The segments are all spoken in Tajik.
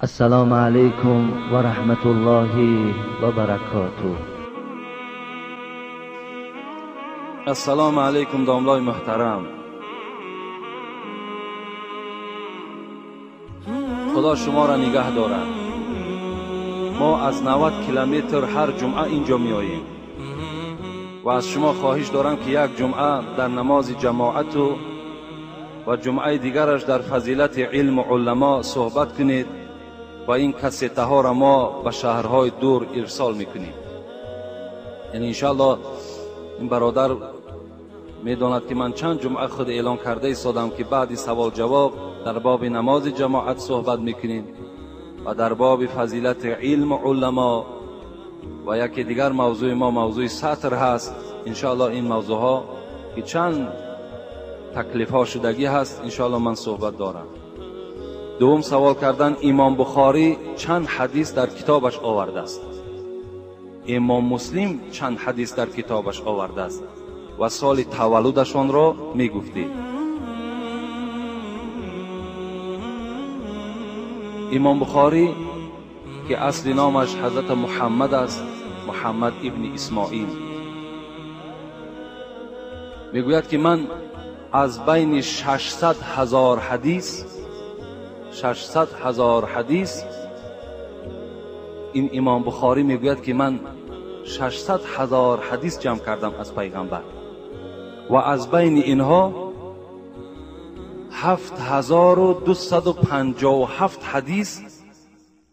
Ассалому алайкум ва раҳматуллоҳи ва баракотуҳ. Ассалому алайкум, домлои муҳтарам. Худо шуморо нигаҳ дорад. Мо аз 90 километр ҳар ҷумъа инҷо меоем ва аз шумо хоҳиш дорам, ки як ҷумъа дар намози ҷамоату ва ҷумъаи дигараш дар фазилати илму уламо суҳбат кунед ва ин кассетаҳоро мо ба шаҳрҳои дур ирсол мекунем. Яъне иншоаллоҳ ин бародар медонад, ки ман чанд ҷумъа худ эълон карда истодам, ки баъди савол-ҷавоб дар боби намози ҷамоат суҳбат мекунем ва дар боби фазилати илму уламо ва яке дигар мавзӯи мо мавзӯи сатр ҳаст. Иншоаллоҳ ин мавзӯъҳо ки чанд таклифҳо шудагӣ ҳаст, иншоаллоҳ ман суҳбат дорам. Дуввум савол кардан: Имом Бухорӣ чанд ҳадис дар китобаш овардааст? Имом Муслим чанд ҳадис дар китобаш овардааст ва соли таваллудашонро мегуфтед? Имом Бухорӣ, ки асли номаш ҳазрат Муҳаммад аст, Муҳаммад ибни Исмоил, мегӯяд, ки ман аз байни 600 ҳазор ҳадис, 600 ҳазор ҳадис, ин Имом Бухорӣ мегӯяд, ки ман 600 ҳазор ҳадис ҷамъ кардам аз пайғамбар ва аз байни инҳо 7257 ҳадис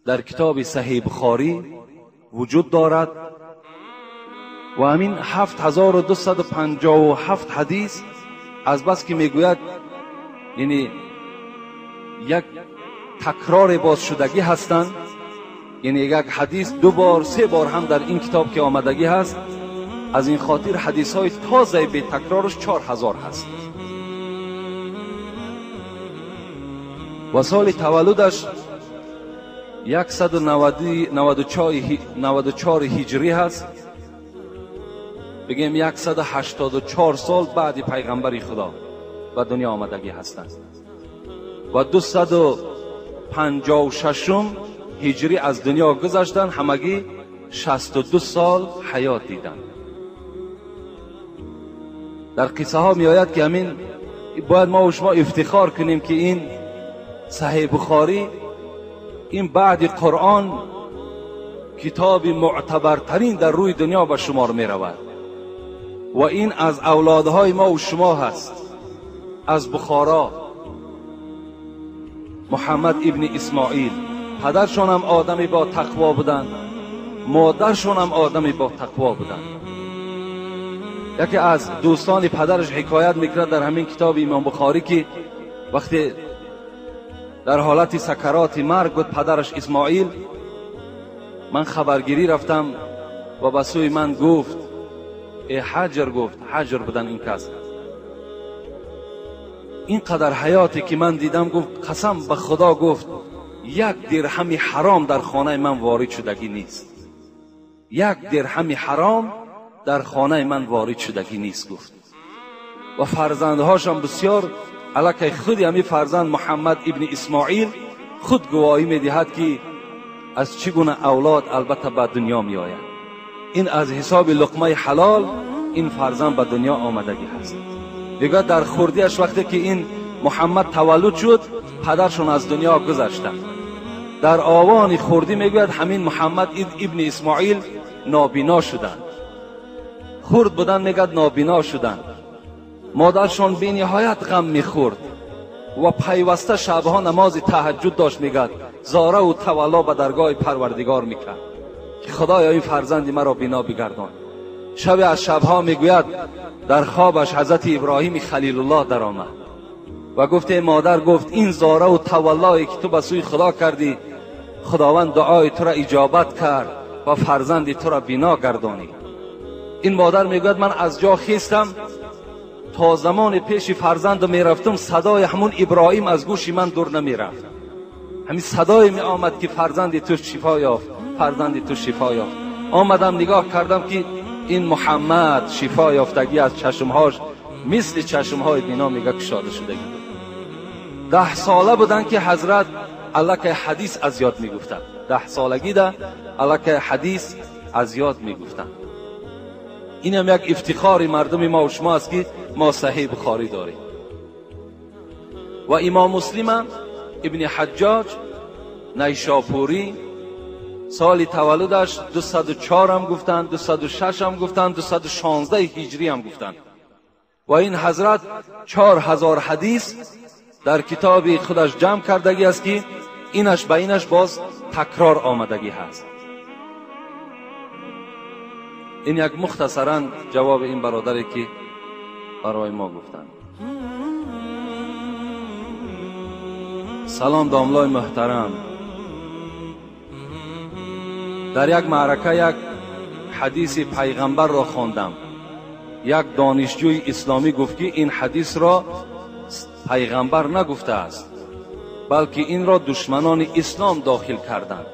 дар китоби Саҳеҳи Бухорӣ вуҷуд дорад ва ҳамин 7257 ҳадис аз бас ки мегӯяд, яъне як такрори бозшудагӣ ҳастанд, яъне як ҳадис ду бор се бор ҳам дар ин китоб ки омадагӣ ҳаст, аз ин хотир ҳадисҳои тозаи бетакрораш 4000 ҳаст. Ва соли таваллудаш 194 ҳиҷрӣ ҳаст, бигем 184 сол баъди пайғамбари Худо ба дунё омадагӣ ҳастанд ва 256 ҳиҷрӣ аз дунё гузаштанд, ҳамагӣ 62 сол ҳаёт диданд. Дар қиссаҳо меояд, ки ҳамин бояд мо шумо ифтихор кунем, ки ин Саҳеҳи Бухорӣ ин баъди Қуръон китоби муътабартарин дар рӯи дунё ба шумор меравад ва ин аз авлодҳои мо шумо ҳаст, аз Бухоро Муҳаммад ибни Исмоил. Падаршонам одами бо тақво буданд, модаршонам одами бо тақво буданд. Яке аз дӯстони падараш ҳикоят мекунад дар ҳамин китоби Имом Бухорӣ, ки вақте дар ҳолати сакароти марг буд падараш Исмоил, ман хабаргирӣ рафтам ва ба сӯи ман гуфт: э Ҳаҷр, гуфт, Ҳаҷр будан ин кас, ин қадар ҳаёте ки ман дидам, гуфт, қасам ба Худо, гуфт, як дирҳами ҳаром дар хонаи ман ворид шудагӣ нест, як дирҳами ҳаром дар хонаи ман ворид шудагӣ нест, гуфт. Ва фарзандҳошам бисёр аллакай худи ҳамин фарзанд Муҳаммад ибни Исмоил худ гувоҳӣ медиҳад, ки аз чӣ гуна авлод албатта ба дунё меояд. Ин аз ҳисоби луқмаи ҳалол ин фарзанд ба дунё омадагӣ ҳаст. Мегӯяд дар хурдиаш вақте ки ин Муҳаммад таваллуд шуд, падаршон аз дунё гузаштанд. Дар овони хурдӣ мегӯяд ҳамин Муҳаммад ибни Исмоил нобино шуданд. Хурд буданд, мегӯяд, нобино шуданд. Модаршон бениҳоят ғам мехӯрд ва пайваста шабҳо намози таҳаҷҷуд дошт, мегӯяд, зораву тавалло ба даргоҳи Парвардигор мекард, ки Худоё ин фарзанди маро бино бигардон. Шабе аз шабҳо мегӯяд дар хобаш ҳазрати Иброҳими Халилуллоҳ даромад ва гуфт: эй модар, гуфт, ин зораву таваллое ки ту ба сӯи Худо кардӣ, Худованд дуои туро иҷобат кард ва фарзанди туро бино гардонид. Ин модар мегӯяд ман аз ҷо хестам, то замони пеши фарзандам мерафтам, садои ҳамун Иброҳим аз гӯши ман дур намерафт. Ҳамин садое меомад, ки фарзанди ту шифо ёфт, фарзанди ту шифо ёфт. Омадам нигоҳ кардам, ки ин Муҳаммад шифо ёфтагӣ аз чашмҳош мисли чашмҳои бино мега кушода шудагӣ буд. 10 сола буданд, ки ҳазрат аллакай ҳадис аз ёд мегуфтанд. 10 солагида аллакай ҳадис аз ёд мегуфтанд. Инам як ифтихори мардуми мо ва шумо аст ки мо Саҳеҳи Бухорӣ дорем. Ва Имом Муслим ибни Ҳаҷҷоҷ Найшопурӣ соли таваллудаш 204 ҳам гуфтанд, 206 ҳам гуфтанд, 216 ҳиҷрӣ ҳам гуфтанд. Ва ин ҳазрат 4000 ҳадис дар китоби худаш ҷамъ кардагӣ аст ки инаш ба инаш боз такрор омадагӣ ҳаст. Ин як мухтасаран ҷавоби ин бародаре ки барои мо гуфтанд. Салом домлои муҳтарам. Дар як маърака як ҳадиси пайғамбарро хондам. Як донишҷӯи исломӣ гуфт ки ин ҳадисро пайғамбар нагуфтааст, балки инро душманони ислом дохил карданд.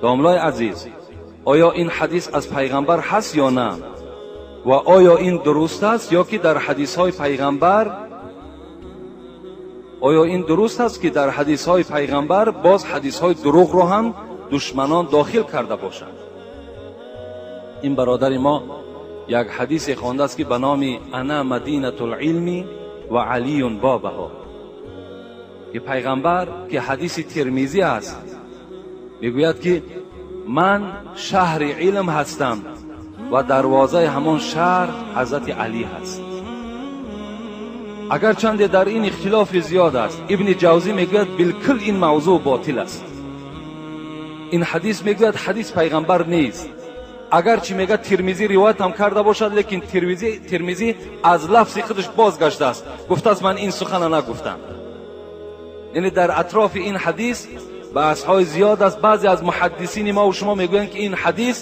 Домлои азиз, оё ин ҳадис аз пайғамбар ҳаст ё на? Ва оё ин дуруст аст ё ки дар ҳадисҳои пайғамбар, оё ин дуруст аст ки дар ҳадисҳои пайғамбар боз ҳадисҳои дурӯғро ҳам душманон дохил карда бошанд? Ин бародари мо як ҳадисе хондааст ки ба номи ана мадинатул илми ва алиюн бобаҳо, ки пайғамбар, ки ҳадиси Тирмизӣ аст, мегӯяд ки ман шаҳри илм ҳастам ва дарвозаи ҳамон шаҳр ҳазрати Алӣ ҳаст. Агарчанде дар ин ихтилофи зиёд аст, Ибни Ҷавзӣ мегӯяд билкул ин мавзӯъ ботил аст. Ин ҳадис мегӯяд ҳадис пайғамбар нест. Агарчи мегӯяд Тирмизӣ ривоят ҳам карда бошад, лекин Тирмизӣ аз лафзи худаш бозгаштааст, гуфтааст ман ин сухана нагуфтам. Яъне дар атрофи ин ҳадис баҳсҳои зиёд аст. Баъзе аз муҳаддисини мо ва шумо мегӯянд ки ин ҳадис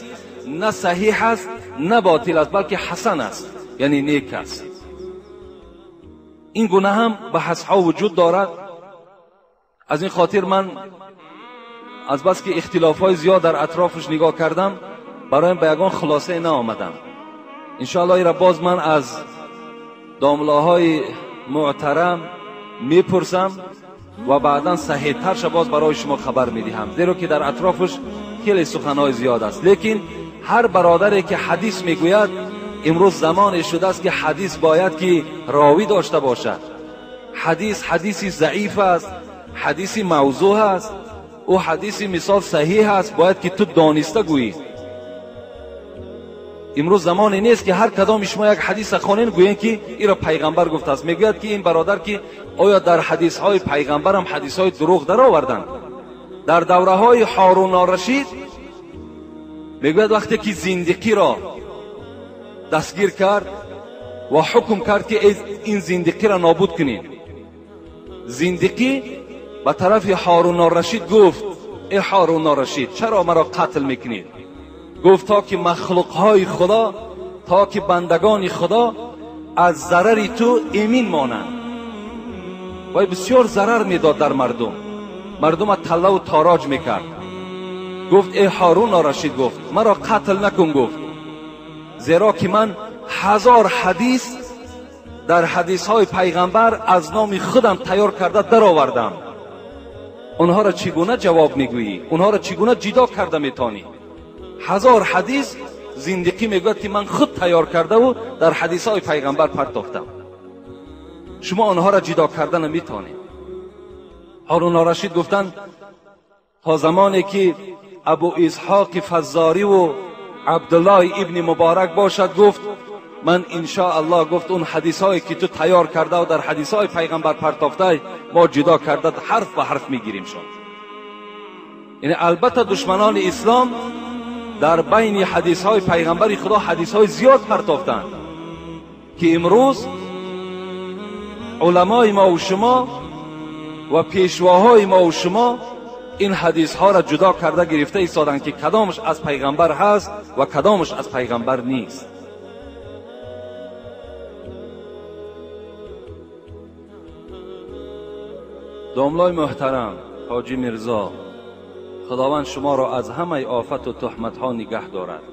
на саҳиҳ аст, на ботил аст, балки ҳасан аст, яъне нек аст. Ин гуна ҳам баҳсҳо вуҷуд дорад. Аз ин хотир ман азбаски ихтилофҳои зиёд дар атрофаш нигоҳ кардам, бароям ба ягон хулосае наомадам. Иншоаллоҳ ира боз ман аз домлаҳои муҳтарам мепурсам ва баъдан саҳиҳтарша боз барои шумо хабар медиҳам, зеро ки дар атрофаш хеле суханҳои зиёд аст. Лекин ҳар бародаре ки ҳадис мегӯяд, имрӯз замоне шудааст ки ҳадис бояд ки ровӣ дошта бошад. Ҳадис ҳадиси заиф аст, ҳадиси мавзӯъ аст, ӯ ҳадиси мисол саҳиҳ аст, бояд ки ту дониста гӯӣ. Имрӯз замоне нест ки ҳар кадоми шумо як ҳадиса хонен гӯен ки иро пайғамбар гуфтааст. Мегӯяд ки ин бародар ки оё дар ҳадисҳои пайғамбарам ҳадисҳои дурӯғ дароварданд? Дар давраҳои Ҳорун Рашид мегӯяд вақте ки зиндиқиро дастгир кард ва ҳукм кард ки ин зиндиқиро нобуд кунед, зиндиқӣ ба тарафи Ҳорун Рашид гуфт: эй Ҳорун Рашид, чаро маро қатл мекунед? Гуфт то ки махлуқҳои Худо, то ки бандагони Худо аз зарари ту эмин монанд. Вай бисёр зарар медод дар мардум, мардума таллаву тороҷ мекард. Гуфт эй Ҳорун Рашид, гуфт маро қатл накун, гуфт зеро ки ман 1000 ҳадис дар ҳадисҳои пайғамбар аз номи худам тайёр карда даровардам. Онҳоро чӣ гуна ҷавоб мегӯӣ? Онҳоро чӣ гуна ҷидо карда метавонӣ? 1000 ҳадис зиндиқӣ мегӯяд ки ман худ тайёр кардаву дар ҳадисҳои пайғамбар партофтам. Шумо онҳоро ҷидо карда наметавонед. Ҳорун Рашид гуфтанд то замоне ки Абу Исҳоқи Фаззориву Абдуллоҳи ибни Муборак бошад, гуфт ман иншоаллоҳ, гуфт он ҳадисҳое ки ту тайёр кардаву дар ҳадисҳои пайғамбар партофтай мо ҷудо карда ҳарф ба ҳарф мегирим шон. Яъне албатта душманони ислом дар байни ҳадисҳои пайғамбари Худо ҳадисҳои зиёд партофтанд ки имрӯз уламои мо ва шумо ва пешвоҳои мо ва шумо ин ҳадисҳоро ҷудо карда гирифта истоданд ки кадомаш аз пайғамбар ҳаст ва кадомаш аз пайғамбар нест. Домлои муҳтарам Ҳоҷи Мирзо, Худованд шуморо аз ҳамаи офату туҳматҳо нигаҳ дорад.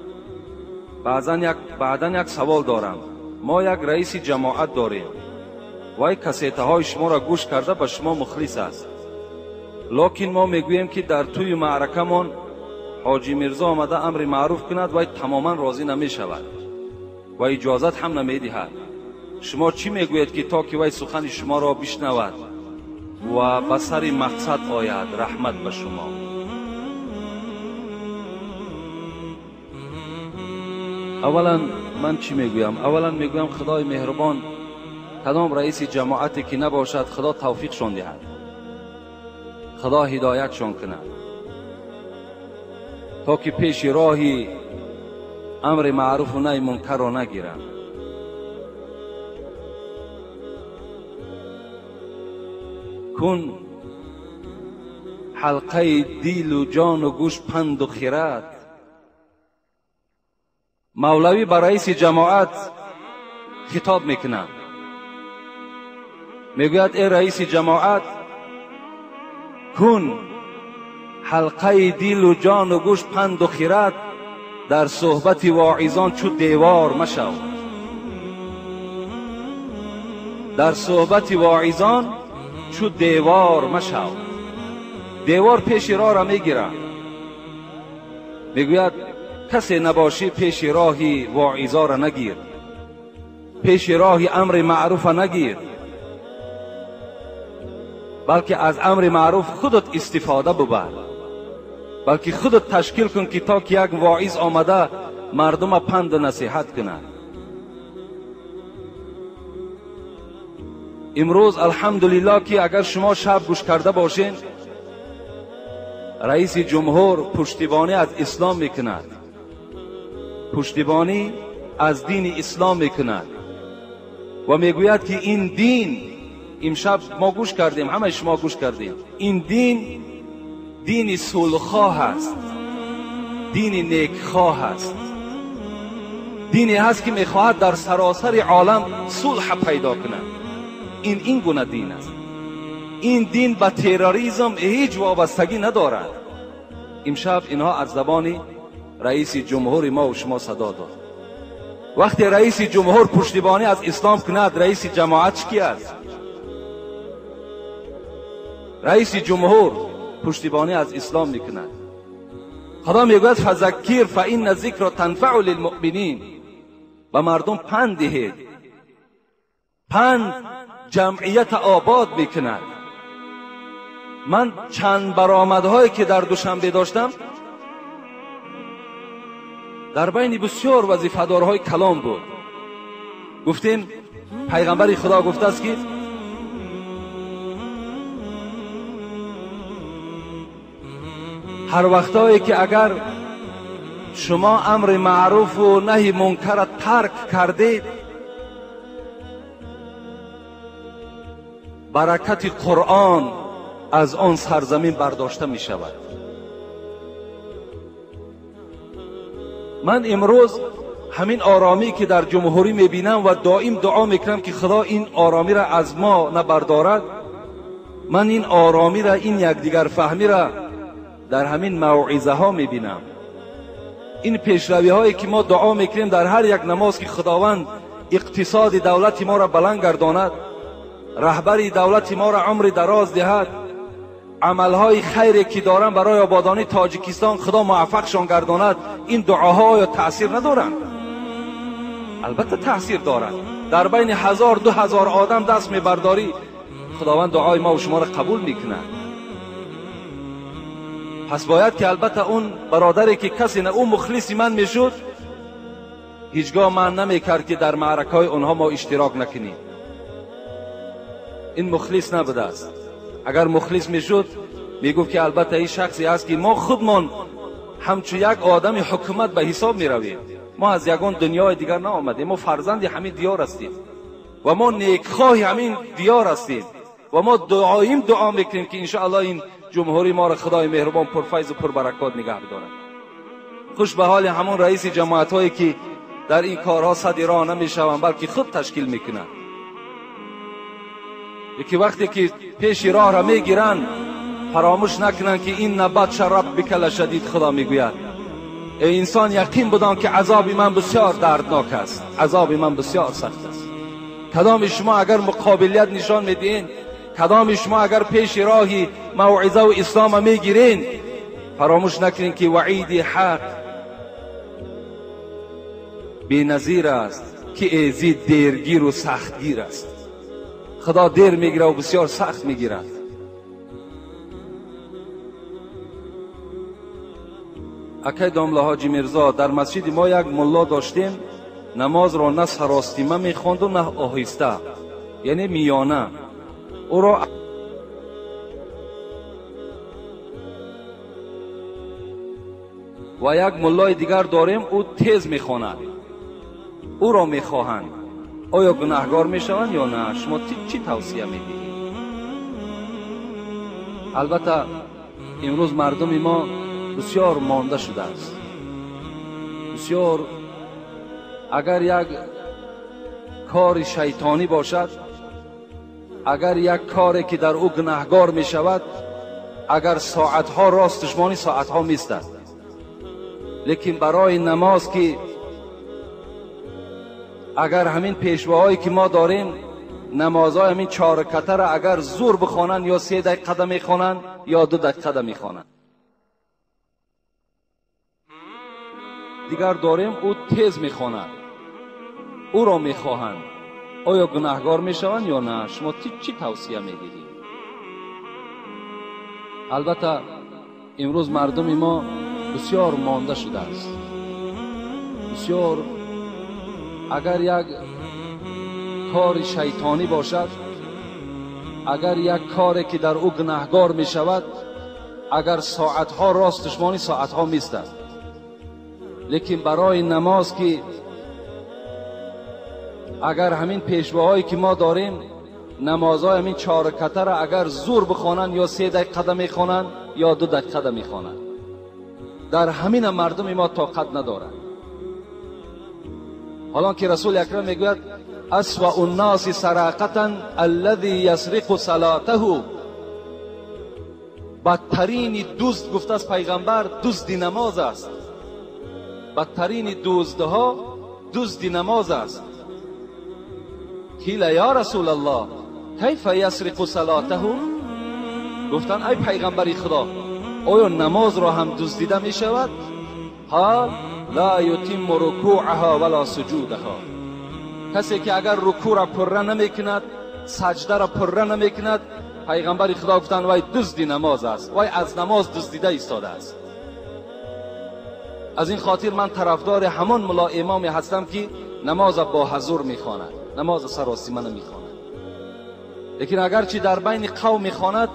Баъдан як савол дорам. Мо як раиси ҷамоат дорем. Вай кассетаҳои шуморо гӯш карда ба шумо мухлис аст. Лекин мо мегӯем ки дар тӯи маъракамон ҳоҷӣ Мирзо омада амри маъруф кунад, вай тамоман розӣ намешавад ва иҷозат ҳам намедиҳад. Шумо чӣ мегӯед ки то ки вай сухани шуморо бишнавад ва ба сари мақсад ояд? Раҳмат ба шумо. Аввалан ман чӣ мегӯям? Аввалан мегӯям Худои меҳрубон кадом раиси ҷамоате ки набошад, Худо тавфиқшон диҳад, Худо ҳидоятшон кунад, то ки пеши роҳи амри маъруфу наҳи мункарро нагиранд. Кун ҳалқаи дилу ҷону гӯш панду хират. Мавлавӣ ба раиси ҷамоат хитоб мекунад, мегӯяд: эй раиси ҷамоат, кун ҳалқаи дилу ҷону гӯш панду хират, дар суҳбати воизон чу девор машав. Дар суҳбати воизон чу девор машав. Девор пеши роҳро мегирад. Мегӯяд касе набошӣ пеши роҳи воизоро нагир, пеши роҳи амри маъруфа нагир, балки аз амри маъруф худат истифода бубар, балки худат ташкил кун ки то ки як воиз омада мардума панду насиҳат кунад. Имрӯз алҳамдулиллоҳ ки агар шумо шаб гӯш карда бошед, раиси ҷумҳур пуштибонӣ аз ислом мекунад, пуштибонӣ аз дини ислом мекунад ва мегӯяд ки ин дин, имшаб мо гӯш кардем, ҳамаи шумо гӯш кардем, ин дин дини сулҳхоҳ аст, дини некхоҳ аст, дине ҳаст ки мехоҳад дар саросари олам сулҳ пайдо кунад. Ин гуна дин аст. Ин дин ба терроризм ҳеҷ вобастагӣ надорад. Имшаб инҳо аз забони раиси ҷумҳури мо ва шумо садо дод. Вақте раиси ҷумҳур пуштибонӣ аз ислом кунад, раиси ҷамоат чӣ ки аст? Раиси ҷумҳур пуштибонӣ аз ислом мекунад. Худо мегӯяд: фазаккир фаинна зикра танфаъу лилмуъминин. Ба мардум панд диҳед. Панд ҷамъията обод мекунад. Ман чанд баромадҳое ки дар Душанбе доштам, дар байни бисёр вазифадорҳои калом буд. Гуфтем пайғамбари Худо гуфтааст ки ҳар вақтое ки агар шумо амри маъруфу наҳи мункарро тарк кардед, баракати Қуръон аз он сарзамин бардошта мешавад. Ман имрӯз ҳамин оромӣ ки дар ҷумҳурӣ мебинам ва доим дуо мекунам ки Худо ин оромиро аз мо набардорад, ман ин оромиро, ин якдигарфаҳмиро дар ҳамин мавъизаҳо мебинам. Ин пешравиҳое ки мо дуо мекунем дар ҳар як намоз ки Худованд иқтисоди давлати моро баланд гардонад, раҳбари давлати моро умри дароз диҳад, амалҳои хайре ки доранд барои ободонии Тоҷикистон Худо муваффақшон гардонад, ин дуоҳо оё таъсир надоранд? Албатта таъсир дорад. Дар байни 1000-2000 одам даст мебардорӣ, Худованд дуои мо ва шуморо қабул мекунад. Пас бояд ки албатта он бародаре ки касе на ӯ мухлиси ман мешуд, ҳеҷ гоҳ ман намекард ки дар маъракаҳои онҳо мо иштирок накунем. Ин мухлис набудааст. Агар мухлис мешуд, мегуфт ки албатта ин шахсе аст ки мо худмон ҳамчун як одами ҳукумат ба ҳисоб меравем. Мо аз ягон дунёи дигар наомадем, мо фарзанди ҳамин диёр ҳастем ва мо некхоҳи ҳамин диёр ҳастем ва мо доим дуо мекунем ки иншоаллоҳ ин ҷумҳурии моро Худои меҳрубон пурфайзу пурбаракот нигаҳ бидорад. Хуш ба ҳоли ҳамон раиси ҷамоатҳое ки дар ин корҳо сади роҳ намешаванд, балки худ ташкил мекунанд. Яке вақте ки пеши роҳро мегиранд, фаромӯш накунанд ки инна батша раббика лашадид. Худо мегӯяд: эй инсон, яқин бидон ки азоби ман бисёр дарднок аст, азоби ман бисёр сахт аст. Кадоми шумо агар муқобилият нишон медиҳед, Кадоми шумо агар пеши роҳи мавъиза ва ислома мегирен, фаромӯш накунед ки ваъиди ҳақ беназир аст, ки эзи дергир ва сахтгир аст. Худо дер мегирад ва бисёр сахт мегирад. Акай домла Ҳоҷи Мирзо, дар масҷиди мо як мулло доштем, намозро на саростима мехонду на оҳиста, яъне миёна. Ӯро ва як муллои дигар дорем, ӯ тез мехонад, ӯро мехоҳанд. Оё гунаҳгор мешаванд ё на? Шумо чӣ тавсия медиҳед? Албатта имрӯз мардуми мо бисёр монда шудааст. Бисёр агар як кори шайтонӣ бошад, агар як коре ки дар ӯ гунаҳгор мешавад, агар соатҳо росташ монӣ, соатҳо меистад. Лекин барои намоз ки агар ҳамин пешвоҳое ки мо дорем, намозҳои ҳамин 4 ракъатаро агар зур бихонанд, ё 3 дақиқа мехонанд ё 2 дақиқа мехонанд. Дигар дорем, ӯ тез мехонад, ӯро мехоҳанд. Оё гунаҳгор мешаванд ё на? Шумо чӣ тавсия медиҳед? Албатта имрӯз мардуми мо бисёр монда шудааст. Бисёр агар як кори шайтонӣ бошад, агар як коре ки дар ӯ гунаҳгор мешавад, агар соатҳо росташ монӣ, соатҳо меистад. Лекин барои намоз ки агар ҳамин пешвоҳое ки мо дорем, намозҳои ҳамин 4 ракъатаро агар зур бихонанд, ё 3 дақиқа мехонанд ё 2 дақиқа мехонанд. Дар ҳамина мардуми мо тоқат надорад. ҳолон ки расули акрам мегӯяд: асвау الناس سراقة الذي يسرق صلاته. бадтарини дузд, гуфтааст пайғамбар, дузди намоз аст. бадтарини дуздҳо дузди намоз аст. қила я расулаллоҳ кайфа ясриқу салатаҳу? Гуфтанд: ай пайғамбари худо, оё намозро ҳам дуздида мешавад? қол ла ютимму рукӯъаҳо вала суҷудаҳо. Касе ки агар рукӯъро пурра намекунад, саҷдаро пурра намекунад, пайғамбари худо гуфтанд: вай дузди намоз аст, вай аз намоз дуздида истодааст. Аз ин хотир ман тарафдори ҳамон мулло имоме ҳастам ки намоза бо ҳузур мехонад, намоза саросима намехонад. Лекин агарчи дар байни қавм мехонад,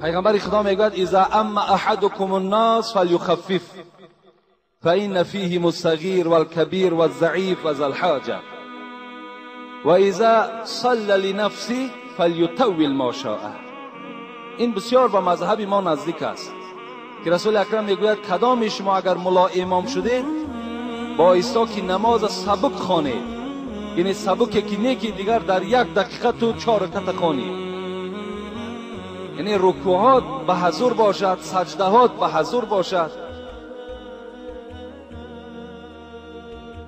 пайғамбари худо мегӯяд: иза амма аҳадукум الناس فلیخفف فإن فيهم الصغير والكبير والضعيف وذا الحاجة وإذا صلى لنفسه فلیطول ما شاء. این بسیار با مذهب ما نزدیک است که رسول اکرم میگوید کدام شما اگر ملا امام شدید، بایستا که نماز سبک خوانید، یعنی سبکه که نه که دیگر در 1 دقیقه تو 4 رکعت خوانی، یعنی رکوعات به حضور باشد، سجدهات به حضور باشد.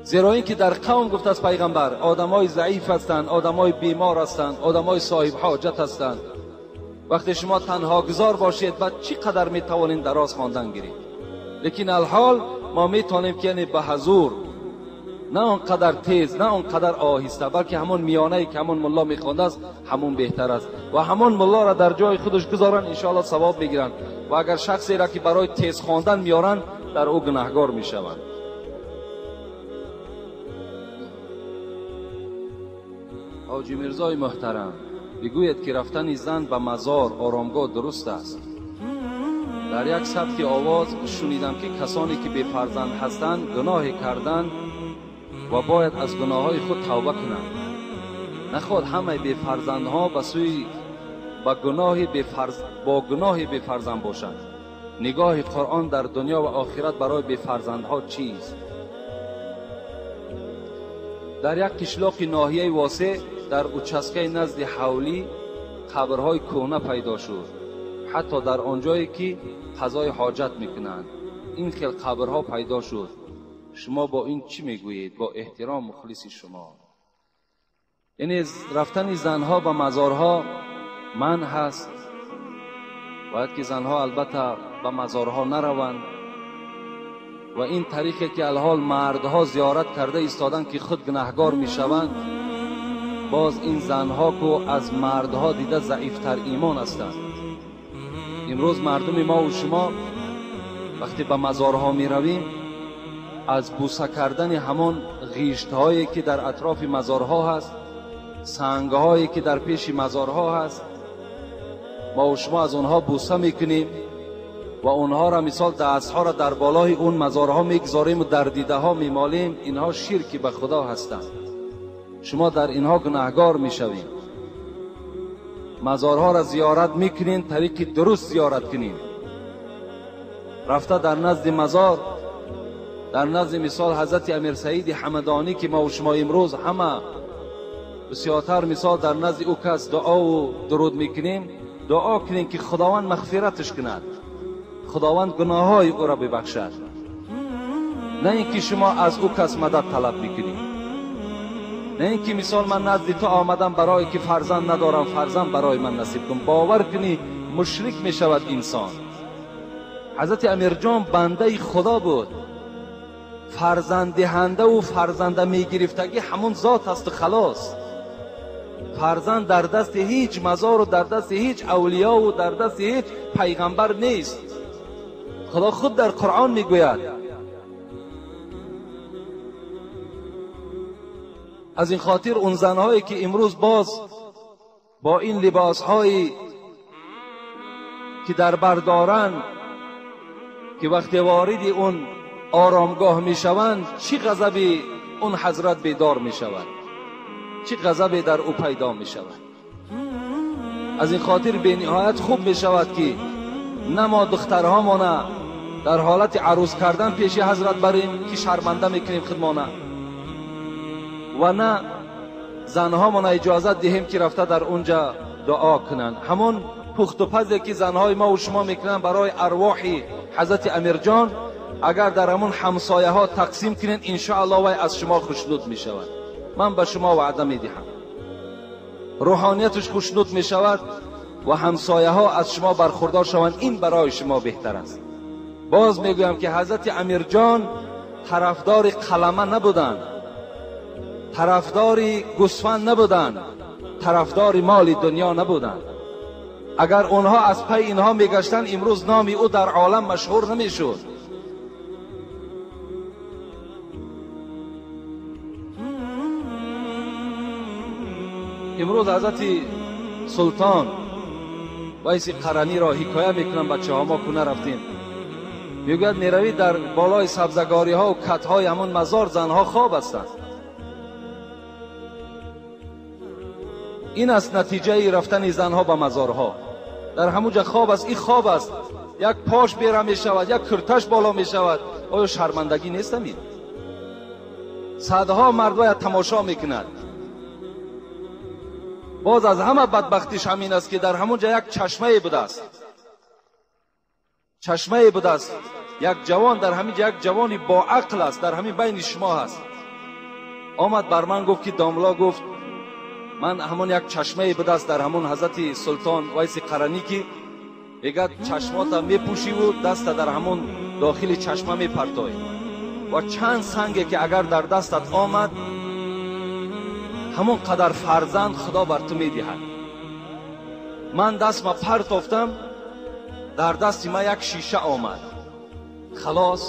زیرا اینکه در قوم، گفت از پیغمبر، آدمای ضعیف هستند، آدمای بیمار هستند، آدمای صاحب حاجت هستند. وقتی شما تنها گذار باشید، بعد چی قدر میتوانید دراز خواندن گیرید؟ لیکن الحال ما میتوانیم که یعنی به حضور، نه آنقدر تیز، نه آنقدر آهسته، بلکه همون میانه که همون ملا میخوانده است همون بهتر است و همون ملا را در جای خودش گذارن، انشاءالله ثواب میگیرن. و اگر شخصی را که برای تیز خواندن میارن، در او گناهگار میشوند. حاجی میرزای محترم، بگوید که رفتن زن به مزار آرامگاه درست است؟ در یک سبک آواز شنیدم که کسانی که بی فرزند هستند گناه کردند و باید از گناههای خود توبه کنند. نخواد همه بی فرزندها به سوی با گناه بی فرزند باشند. نگاه قرآن در دنیا و آخرت برای بی فرزندها چیست؟ در یک قشلاق ناحیه واسع در участкаи назди ҳавлӣ қабрҳои кӯҳна пайдо шуд, ҳатто дар он ҷое ки қазои ҳоҷат мекунанд ин хел қабрҳо пайдо шуд. Шумо бо ин чӣ мегӯед? Бо эҳтиром, мухлиси шумо. Яъне рафтани занҳо ба мазорҳо манъ ҳаст. Бояд ки занҳо албатта ба мазорҳо нараванд ва ин тариқе ки алҳол мардҳо зиёрат карда истоданд ки худ гунаҳгор мешаванд, боз ин занҳо ку аз мардҳо дида заифтар имон ҳастанд. Имрӯз мардуми мо ва шумо вақте ба мазорҳо меравем, аз бӯса кардани ҳамон ғиштҳое ки дар атрофи мазорҳо ҳаст, сангҳое ки дар пеши мазорҳо ҳаст, мо ва шумо аз онҳо бӯса мекунем ва онҳоро мисол дастҳоро дар болои он мазорҳо мегузорем ва дар дидаҳо мемолем. Инҳо ширки ба худо ҳастанд. Шумо дар инҳо гунаҳгор мешавед. Мазорҳоро зиёрат мекунед, тариқи дуруст зиёрат кунед. Рафта дар назди мазор, дар назди мисол ҳазрати Амир Саиди Ҳамадонӣ ки мо ва шумо имрӯз ҳама бисёртар мисол дар назди ӯ кас дуову дуруд мекунем, дуо кунем ки Худованд мағфираташ кунад, Худованд гуноҳҳои ӯро бибахшад, на ин ки шумо аз ӯ кас мадад талаб мекунед, на ин ки мисол ман назди ту омадам барое ки фарзанд надорам, фарзанд барои ман насиб кун. Бовар кунӣ мушрик мешавад инсон. Ҳазрати Амирҷон бандаи Худо буд. Фарзанддиҳандаву фарзанда мегирифтагӣ ҳамон зот асту халос. Фарзанд дар дасти ҳеҷ мазору дар дасти ҳеҷ авлиёву дар дасти ҳеҷ пайғамбар нест. Худо худ дар Қуръон мегӯяд. Аз ин хотир он занҳое ки имрӯз боз бо ин либосҳое ки дар бар доранд, ки вақте вориди он оромгоҳ мешаванд, чӣ ғазаби он ҳазрат бедор мешавад, чӣ ғазабе дар ӯ пайдо мешавад. Аз ин хотир бениҳоят хуб мешавад ки на мо духтарҳомона дар ҳолати арӯз кардан пеши ҳазрат барем ки шарманда мекунем худмона, ва на занҳомона иҷозат диҳем ки рафта дар онҷа дуо кунанд. Ҳамон пухтупазе ки занҳои мо ва шумо мекунанд барои арвоҳи ҳазрати Амирҷон, агар дар ҳамон ҳамсояҳо тақсим кунед, иншоаллоҳ вай аз шумо хушнуд мешавад. Ман ба шумо ваъда медиҳам, рӯҳонияташ хушнуд мешавад ва ҳамсояҳо аз шумо бархурдор шаванд. Ин барои шумо беҳтар аст. Боз мегӯям ки ҳазрати Амирҷон тарафдори қалама набуданд, тарафдори гӯсфанд набуданд, тарафдори моли дунё набуданд. Агар онҳо аз пай инҳо мегаштанд, имрӯз номи ӯ дар олам машҳур намешуд. Имрӯз ҳазрати Султон Вайси Қараниро ҳикоя мекунам, бачаҳо мо ку нарафтем. Мегӯяд меравӣ дар болои сабзагориҳо ва катҳои ҳамон мазор занҳо хоб ҳастанд. Ин аст натиҷаи рафтани занҳо ба мазорҳо. Дар ҳамон ҷа хоб аст, ин хоб аст, як пош бера мешавад, як курташ боло мешавад. Оё шармандагӣ нест ҳамин? Садҳо мард бояд тамошо мекунад. Боз аз ҳама бадбахтиш ҳамин аст ки дар ҳамон ҷа як чашмае будааст, чашмае будааст. Як ҷавон дар ҳамин ҷа, як ҷавони боақл аст, дар ҳамин байни шумо ҳаст. Омад бар ман гуфт ки домло, гуфт ман ҳамон як чашмае будааст дар ҳамон ҳазрати Султон Вайси Қаранӣ ки мегӯяд чашмота мепӯшиву даста дар ҳамон дохили чашма мепартоӣ ва чанд санге ки агар дар дастат омад, ҳамон қадар фарзанд Худо бар ту медиҳад. Ман дастма партофтам, дар дасти ман як шиша омад. Халос,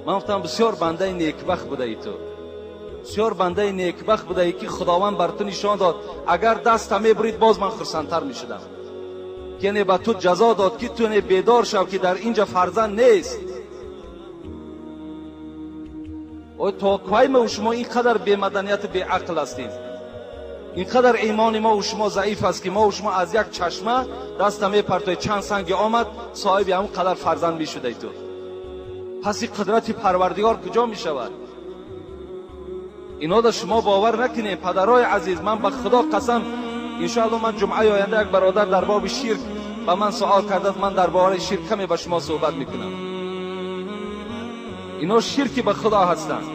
ман гуфтам бисёр бандаи некбахт будаи ту, бисёр бандаи некбахт будаи ки Худованд бар ту нишон дод. Агар даста мебурид, боз ман хурсандтар мешудам. Яъне ба ту ҷазо дод ки ту не бедор шав ки дар инҷа фарзанд нест. Ой, то кай мо шумо ин қадар бемаданияту беақл ҳастем? Ин қадар имони мо шумо заиф аст ки мо шумо аз як чашма даста мепартоед, чанд санги омад, соҳиби ҳамон қадар фарзанд мешудаи ту. Пас ин қудрати Парвардигор куҷо мешавад? Ино да шумо бовар накунед, падарои азиз. Ман ба Худо қасам, иншоалло ман ҷумъаи оянда як бародар дар боби ширк ба ман суол кардааст, ман дар бораи ширк каме ба шумо суҳбат мекунам. Ино ширки ба Худо ҳастанд.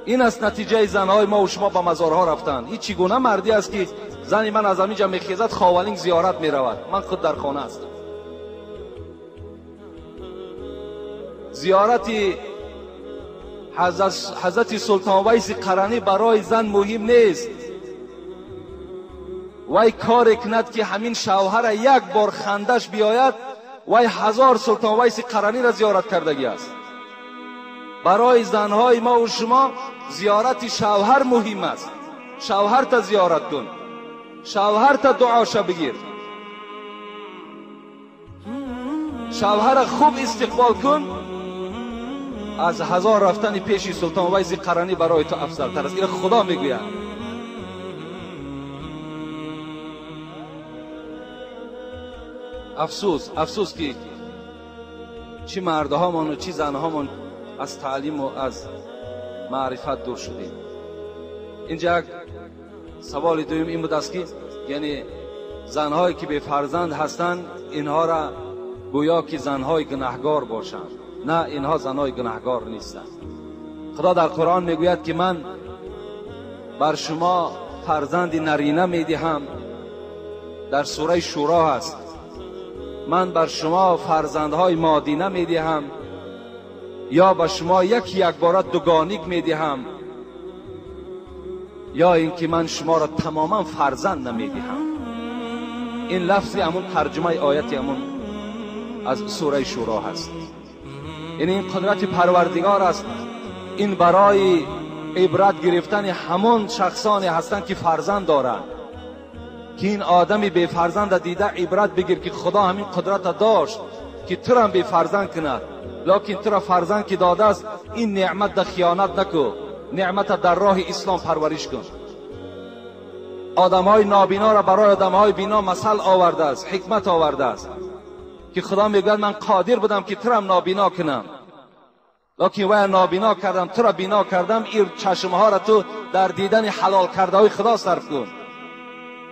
Ин аст натиҷаи занҳои мо ва шумо ба мазорҳо рафтан. Ин чӣ гуна мардӣ аст ки зани ман аз ҳамин ҷо мехезад, Ховалинг зиёрат меравад, ман худ дар хона ҳастам. Зиёрати ҳазрати Султон Вайси Қаранӣ барои зан муҳим нест. Вай коре кунад ки ҳамин шавҳара як бор хандаш биёяд, вай 1000 Султон Вайси Қараниро зиёрат кардагӣ аст. Барои занҳои мо ва шумо зиёрати шавҳар муҳим аст. Шавҳарта зиёрат кун, шавҳарта дуоша бигир, шавҳара хуб истиқбол кун. Аз 1000 рафтани пеши Султон Вайси Қаранӣ барои ту афзалтар аст. Ина Худо мегӯяд. Афсӯс, афсӯс ки чӣ мардҳомон ва чӣ занҳомон аз таълиму аз маърифат дур шудем. Инҷа як саволи дуюм ин буд аст ки яъне занҳое ки бефарзанд ҳастанд, инҳоро гӯё ки занҳои гунаҳгор бошанд. На, инҳо занҳои гунаҳгор нестанд. Худо дар Қуръон мегӯяд ки ман бар шумо фарзанди нарина медиҳам. Дар сураи Шӯро ҳаст. Ман бар шумо фарзандҳои модина медиҳам, ё ба шумо яки якбора дугоник медиҳам, ё ин ки ман шуморо тамоман фарзанд намедиҳам. Ин лафзи ҳамун тарҷумаи ояти ҳамун аз сураи Шӯро ҳаст. Яъне ин қудрати Парвардигор аст. Ин барои ибрат гирифтани ҳамон шахсоне ҳастанд ки фарзанд доранд, ки ин одами бефарзанда дида ибрат бигир ки Худо ҳамин қудрата дошт ки турам бефарзанд кунад, лекин тура фарзанд ки додааст, ин неъмат да хиёнат наку, неъмата дар роҳи ислом парвариш кун. Одамҳои нобиноро барои одамҳои бино масал овардааст, ҳикмат овардааст ки Худо мегӯяд ман қодир будам ки турам нобино кунам, лекин вая нобино кардам, тура бино кардам. Ин чашмҳоро ту дар дидани ҳалол кардаҳои Худо сарф кун.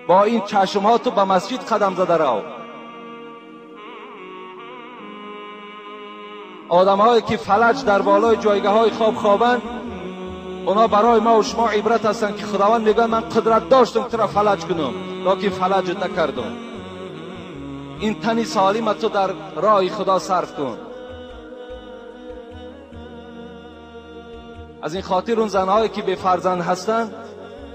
Бо ин чашмҳо ту ба масҷид қадам зада рав. Одамҳое ки фалаҷ дар болои ҷойгаҳҳои хоб хобанд, онҳо барои мо ва шумо ибрат ҳастанд ки Худованд мегӯяд ман қудрат доштам тура фалаҷ кунам, лекин фалаҷат накардам. Ин тани солима ту дар роҳи Худо сарф кун. Аз ин хотир он занҳое ки бефарзанд ҳастанд,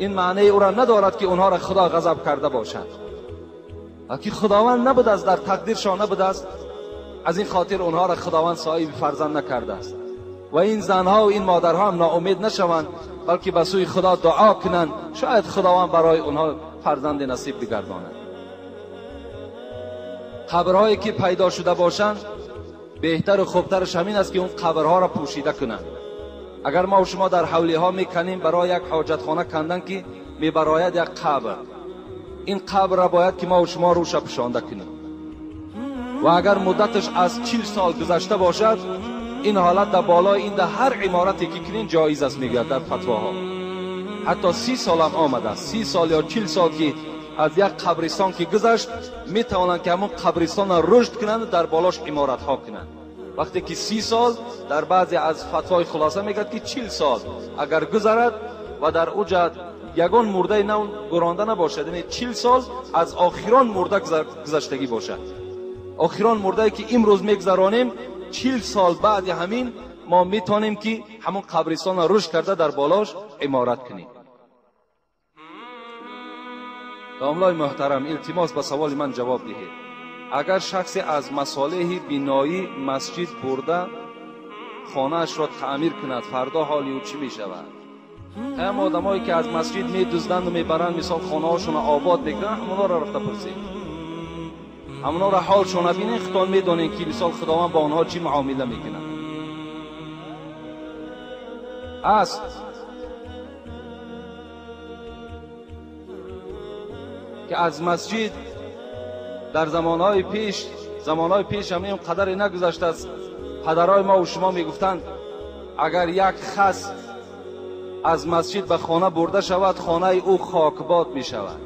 ин маънии ӯро надорад ки онҳоро Худо ғазаб карда бошад, балки Худованд набудааст, дар тақдиршон набудааст. Аз ин хотир онҳоро Худованд соҳиби фарзанд накардааст. Ва ин занҳо ва ин модарҳо ҳам ноумед нашаванд, балки ба сӯи Худо дуо кунанд, шояд Худованд барои онҳо фарзанди насиб бигардонад. Қабрҳое ки пайдо шуда бошанд, беҳтару хубтараш ҳамин аст ки он қабрҳоро пӯшида кунанд. Агар мо шумо дар ҳавлиҳо меканем барои як ҳоҷатхона кандан ки мебарояд як қабр, ин қабрро бояд ки мо шумо рӯша пӯшонда кунем. Ва агар муддаташ аз 40 сол гузашта бошад, ин ҳолат дар болои ин дар ҳар иморате ки кунин ҷоиз аст, мегӯяд дар фатвоҳо. Ҳатто 30 сол ҳам омадааст. 30 сол ё 40 сол ки аз як қабристон ки гузашт, метавонанд ки ҳамон қабристонро рушд кунанд ва дар болош иморатҳо кунанд. Вақте ки 30 сол, дар баъзе аз фатвои хулоса мегӯяд ки 40 сол агар гузарад ва дар уҷа ягон мурдаи нав гуронда набошад, яъне 40 сол аз охирон мурда гузаштагӣ бошад. Охирон мурдае ки имрӯз мегузаронем, 40 сол баъди ҳамин мо метавонем ки ҳамон қабристонро рушд карда дар болош иморат кунем. Домлои муҳтарам, илтимос ба саволи ман ҷавоб диҳед. Агар шахсе аз масолеҳи биноӣ масҷид бурда хонаашро таъмир кунад, фардо ҳоли ӯ чӣ мешавад? Ҳам одамое ки аз масҷид медузданд мебаранд, мисол хонаҳошонро обод мекунанд, ҳамонҳоро рафта пурсед, ҳамонҳоро ҳолшонро бинед, худтон медонед ки мисол Худованд бо онҳо чӣ муомила мекунад. Аст ки аз масҷид дар замонҳои пеш ҳам ин қадаре нагузаштааст. Падарҳои мо ва шумо мегуфтанд агар як хас аз масҷид ба хона бурда шавад, хонаи ӯ хокбод мешавад.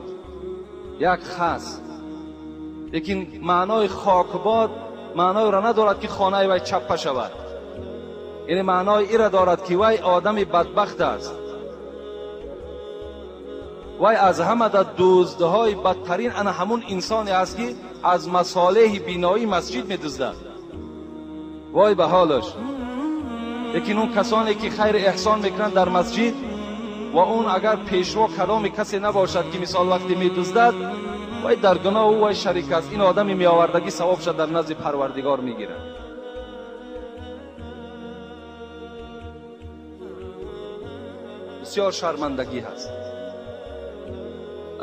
Як хас. Лекин маънои хокбод маъноеро надорад ки хонаи вай чаппа шавад. Яъне маънои иро дорад ки вай одами бадбахт аст. Вай аз ҳама дар дуздҳои бадтарин ана ҳамун инсоне аст ки аз масолеҳи биноии масҷид медуздад. Вой ба ҳолаш. Лекин он касоне ки хайр эҳсон мекунанд дар масҷид ва он агар пешво каломи касе набошад ки мисол вақте медуздад, вай дар гуноҳ ӯ вай шарик аст. Ин одами меовардагӣ савобша дар назди Парвардигор мегирад. Бисёр шармандагӣ ҳаст.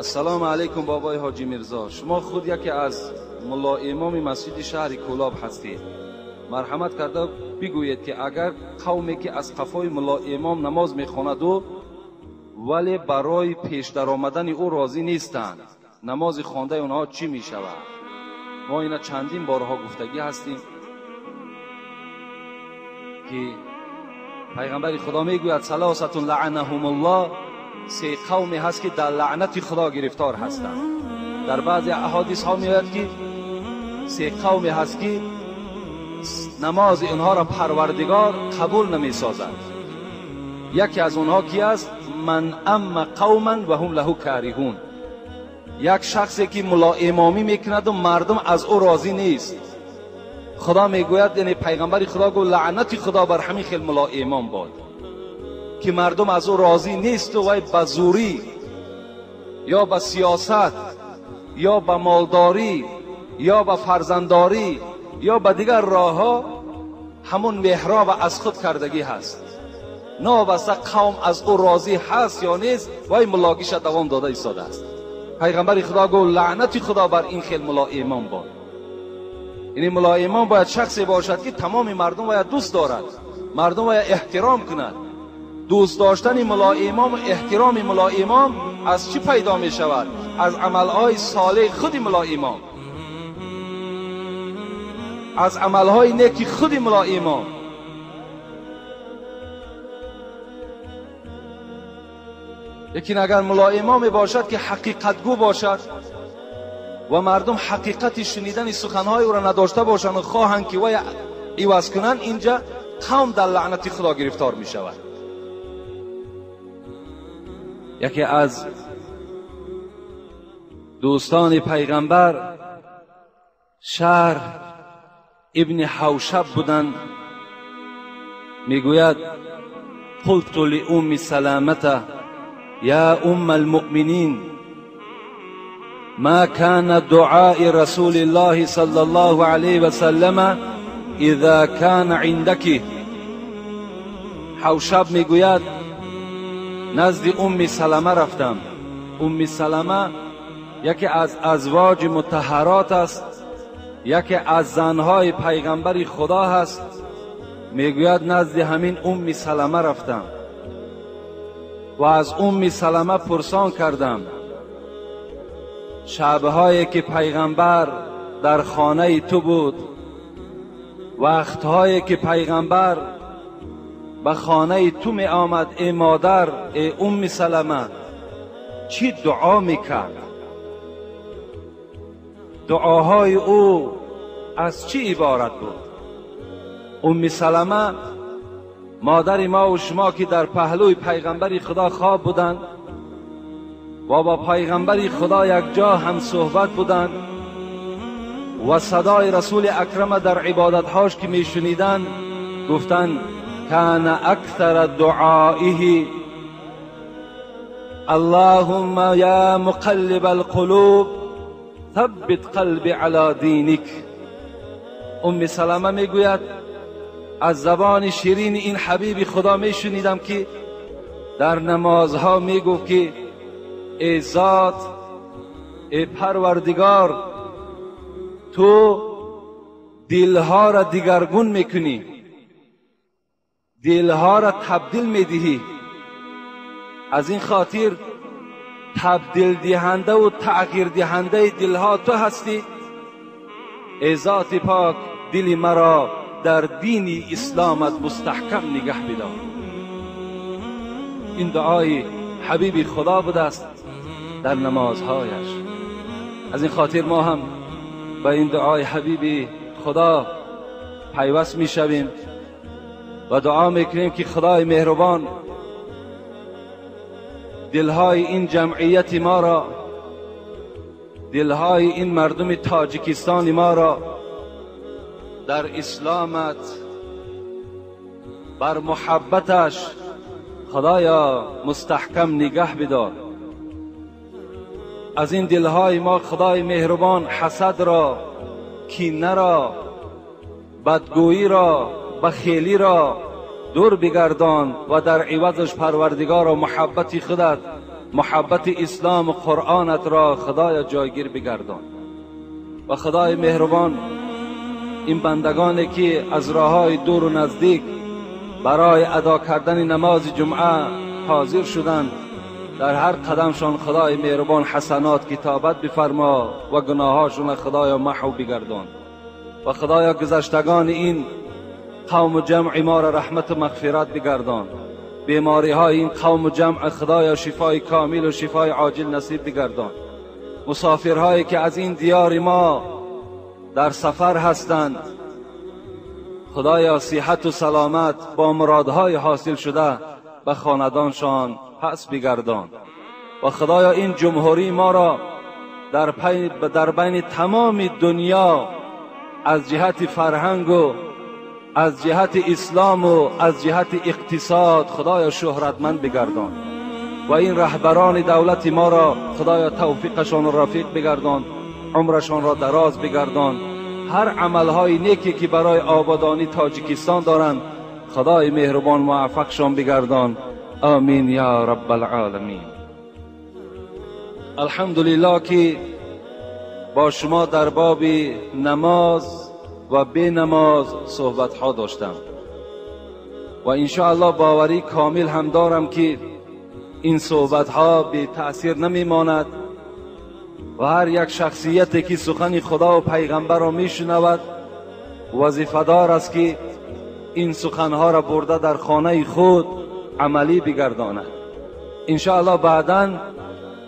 Ассалому алайкум бобои ҳоҷӣ Мирзо. Шумо худ яке аз мулло имоми масҷиди шаҳри Кӯлоб ҳастед. Марҳамат карда бигӯед ки агар қавме ки аз қафои мулло имом намоз мехонаду вале барои пеш даромадани ӯ розӣ нестанд, намози хондаи онҳо чӣ мешавад? Мо ина чандин борҳо гуфтагӣ ҳастем ки пайғамбари Худо мегӯяд салосатун лаъанаҳумуллоҳ, се қавме ҳаст ки дар лаънати Худо гирифтор ҳастанд. Дар баъзе аҳодисҳо меояд ки се қавме ҳаст ки намози онҳоро Парвардигор қабул намесозад. Яке аз онҳо ки аст? Ман амма қавман ва ҳум лаҳу кариҳун. Як шахсе ки мулоимомӣ мекунаду мардум аз ӯ розӣ нест. Худо мегӯяд, яъне пайғамбари Худо гуфт лаънати Худо бар ҳамин хел мулоимом бод ки мардум аз ӯ розӣ несту вай ба зӯрӣ ё ба сиёсат ё ба молдорӣ ё ба фарзанддорӣ ё ба дигар роҳҳо ҳамун меҳроба аз худ кардагӣ ҳаст. Новобаста қавм аз ӯ розӣ ҳаст ё нест, вай муллогиша давом дода истодааст. Пайғамбари Худо гуфт лаънати Худо бар ин хел мулоимом бод. Яъне мулоимом бояд шахсе бошад ки тамоми мардум бояд дӯст дорад, мардум бояд эҳтиром кунад. Дӯст доштани мулоимом ва эҳтироми мулоимом аз чӣ пайдо мешавад? Аз амалҳои солеҳи худи мулоимом, аз амалҳои неки худи мулоимом. Лекин агар мулоимоме бошад ки ҳақиқатгӯ бошад ва мардум ҳақиқати шунидани суханҳои ӯро надошта бошанд ва хоҳанд ки вай иваз кунанд, инҷа қавм дар лаънати Худо гирифтор мешавад. Яке аз дӯстони пайғамбар Шаҳр ибни Ҳавшаб буданд. Мегӯяд қулту лиумми Саламата я умма алмуъминин ма кана дуаи расулиллоҳи саллаллоҳу алайҳи васаллама иза кана индаки. Ҳавшаб мегӯяд назди Умми Салама рафтам. Умми Салама яке аз азвоҷи мутаҳарот аст, яке аз занҳои пайғамбари Худо ҳаст. Мегӯяд назди ҳамин Умми Салама рафтам ва аз Умми Салама пурсон кардам шабҳое ки пайғамбар дар хонаи ту буд, вақтҳое ки пайғамбар ба хонаи ту меомад, эй модар, эй Умми Салама, чӣ дуо мекард? Дуоҳои ӯ аз чӣ иборат буд? Умми Салама модари мо ва шумо ки дар паҳлӯи пайғамбари Худо хоб буданд ва бо пайғамбари Худо якҷо ҳамсӯҳбат буданд ва садои расули акрама дар ибодатҳош ки мешуниданд, гуфтанд кана аксара дуоиҳи аллоҳумма я муқаллиба алқулуб саббит қалби ала диник. Умми Салама мегӯяд аз забони ширини ин ҳабиби Худо мешунидам ки дар намозҳо мегуфт ки эй зот, эй Парвардигор, ту дилҳоро дигаргун мекунӣ, дилҳоро табдил медиҳӣ. Аз ин хотир табдилдиҳандаву тағйирдиҳандаи дилҳо ту ҳастӣ. Эй зоти пок, дили маро дар дини исломат мустаҳкам нигаҳ бидор. Ин дуои ҳабиби Худо будааст дар намозҳояш. Аз ин хотир мо ҳам ба ин дуои ҳабиби Худо пайваст мешавем. و دعا میکنیم که خدای مهربان دلهای این جمعیت ما را، دلهای این مردم تاجیکستان ما را در اسلامت بر محبتش خدایا مستحکم نگه بدار. از این دلهای ما خدای مهربان حسد را، کینه را، بدگویی را، بخیلی را دور بگردان و در عوضش پروردگار و محبت خودت، محبت اسلام و قرآنت را خدایا جایگیر بگردان. و خدای مهربان این بندگانی که از راههای دور و نزدیک برای ادا کردن نماز جمعه حاضر شدند، در هر قدمشان خدای مهربان حسنات کتابت بفرما و گناهاشون خدایا محو بگردان. و خدایا گذشتگان این قوم و جمع ما را رحمت و مغفرت بگردان. بیماری های این قوم و جمع خدایا شفای کامل و شفای عاجل نصیب بگردان. مسافرهایی که از این دیار ما در سفر هستند، خدایا صحت و سلامت با مرادهای حاصل شده به خاندانشان پس بگردان. و خدایا این جمهوری ما را در بین تمام دنیا از جهت فرهنگ و از جهت اسلام و از جهت اقتصاد خدایا شهرتمند بگردان. و این رهبران دولت ما را خدایا توفیقشان و رفیق بگردان، عمرشان را دراز بگردان. هر عملهای نیکی که برای آبادانی تاجیکستان دارند خدای مهربان موفقشان بگردان. آمین یا رب العالمین. الحمدلله که با شما در باب نماز و بی نماز صحبت ها داشتم و انشاءالله باوری کامل هم دارم که این صحبت ها بی تأثیر نمی ماند و هر یک شخصیتی که سخن خدا و پیغمبر را می شنود وظیفه دار است که این سخنها را برده در خانه خود عملی بگرداند. انشاءالله بعدا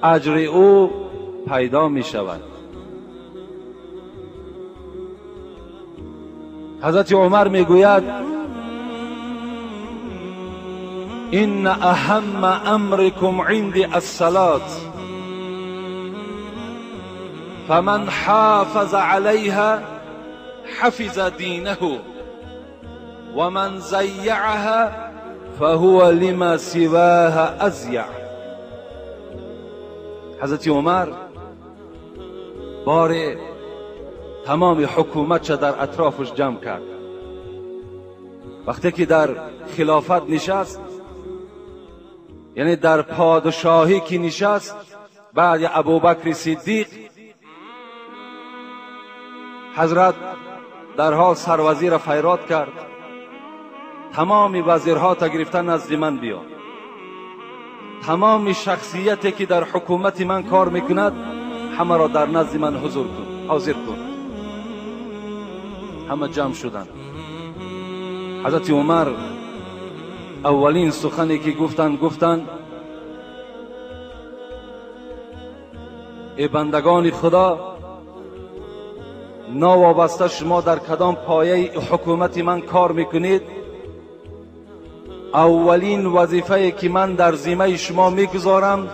اجر او پیدا می شود. حضرت عمر می گوید ان اهم امرکم عندی الصلاة فمن حافظ علیها حفظ دینه ومن ضیعها فهو لما سواها اضیع. حضرت عمر بار تمام حکومت در اطرافش جمع کرد. وقتی که در خلافت نشست، یعنی در پادشاهی که نشست بعد ابوبکر صدیق، حضرت در حال سروزیر فیراد کرد تمام وزیرها تا گرفتن نزد من بیا، تمام شخصیتی که در حکومت من کار میکند همه را در نزد من حضور کن، حاضر کن. همه جمع شدند. حضرت عمر اولین سخنی که گفتند ای بندگان خدا، ناوابسته شما در کدام پایه حکومت من کار میکنید، اولین وظیفه که من در ذمه شما میگذارم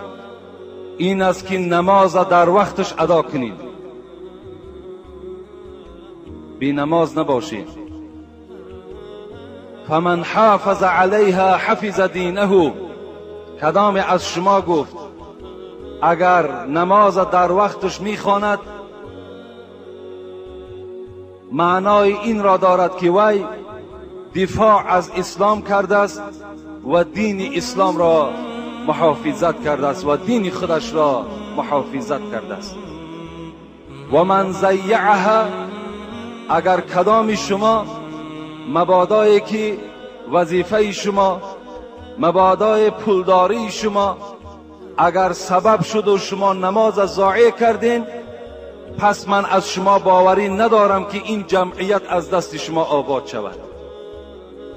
این است که نماز در وقتش ادا کنید، بی نماز نباشید. فمن حافظ علیها حفظ دینه. کدام از شما گفت اگر نماز در وقتش میخواند معنای این را دارد که وی دفاع از اسلام کرده است و دین اسلام را محافظت کرده است و دین خودش را محافظت کرده است. و من ضیعها، اگر کدام شما مبادایی که وظیفه شما، مبادای پولداری شما اگر سبب شد و شما نماز ضایع کردین، پس من از شما باوری ندارم که این جمعیت از دست شما آباد شود.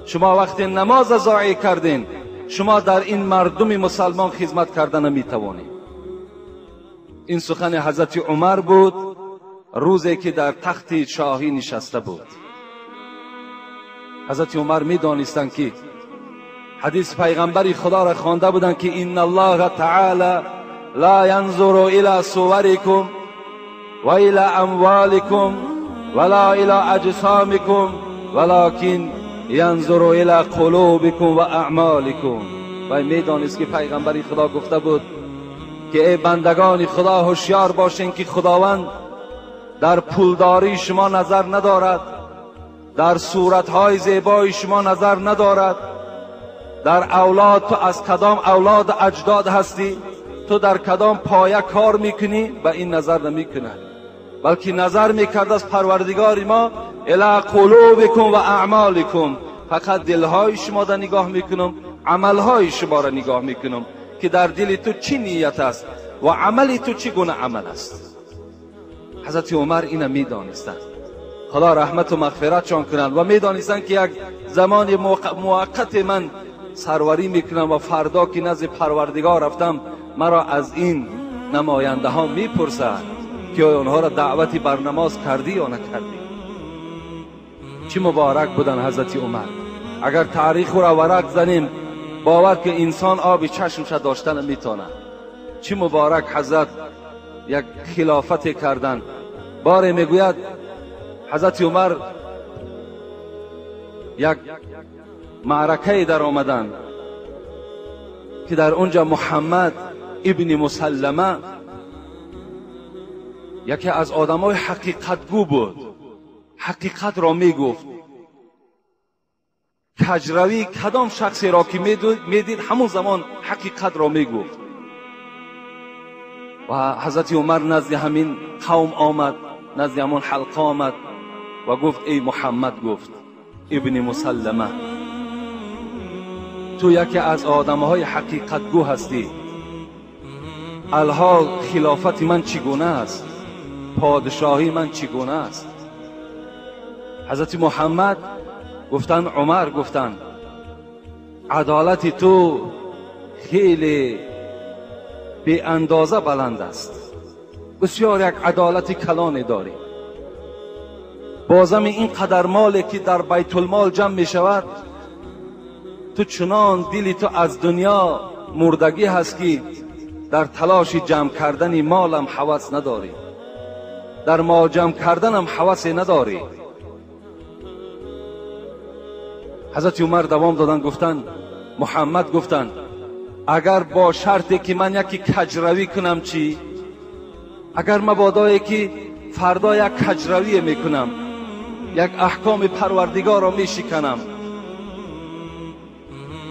شما وقتی نماز ضایع کردین، شما در این مردم مسلمان خدمت کردن نمیتوانید. این سخن حضرت عمر بود روزی که در تخت شاهی نشسته بود. ҳазрати Умар медонистанд, ки ҳадиси пайғамбари Худоро хонда буданд, ки инна Аллоҳа таъола ла янзуру ила суварикум ва ила амволикум ва ла ила аҷсомикум валокин янзуру ила қулубикум ва аъмоликум. Вай медонист, ки пайғамбари Худо гуфта буд, ки эй бандагони Худо, ҳушёр бошед, ки Худованд дар пулдории шумо назар надорад, дар суратҳои зебои шумо назар надорад, дар авлод ту аз кадом авлоду аҷдод ҳастӣ, ту дар кадом поя кор мекунӣ, ба ин назар намекунад, балки назар мекард аз Парвардигори мо ила қулубикум ва аъмоликум. Фақат дилҳои шумо да нигоҳ мекунам, амалҳои шуморо нигоҳ мекунам, ки дар дили ту чӣ ният аст ва амали ту чӣ гуна амал аст. Ҳазрати Умар ина медонистанд, Худо раҳмату мағфиратшон кунанд, ва медонистанд, ки як замони муваққате ман сарварӣ мекунам ва фардо ки назди Парвардигор рафтам, маро аз ин намояндаҳо мепурсад, ки оё онҳоро даъвати бар намоз кардӣ ё накардӣ. Чӣ муборак буданд ҳазрати Умар. Агар таърихро варақ занем, бовар ки инсон оби чашмша дошта наметавонад. Чӣ муборак ҳазрат як хилофате карданд. Боре мегӯяд ҳазрати Умар як маъракае даромаданд, ки дар онҷа Муҳаммад ибни Мусаллама яке аз одамои ҳақиқатгӯ буд, ҳақиқатро мегуфт. Каҷравӣ кадом шахсеро ки медид, ҳамон замон ҳақиқатро мегуфт. Ва ҳазрати Умар назди ҳамин қавм омад, назди ҳамон ҳалқа омад ва гуфт: эй Муҳаммад, гуфт, ибни Мусаллама, ту яке аз одамҳои ҳақиқатгӯ ҳастӣ. Алҳол хилофати ман чӣ гуна аст? Подшоҳии ман чӣ гуна аст? Ҳазрати Муҳаммад гуфтанд: Умар, гуфтанд, адолати ту хеле беандоза баланд аст, бисёр як адолати калоне дорӣ. Бозами ин қадар моле ки дар байтулмол ҷамъ мешавад, ту чунон дили ту аз дунё мурдагӣ ҳаст, ки дар талоши ҷамъ кардани молам ҳавас надорӣ, дар мол ҷамъ карданам ҳавасе надорӣ. Ҳазрати Умар давом доданд, гуфтанд: Муҳаммад, гуфтанд, агар бо шарте ки ман яке каҷравӣ кунам чӣ? Агар мабодое ки фардо як каҷравие мекунам, як аҳкоми Парвардигорро мешиканам.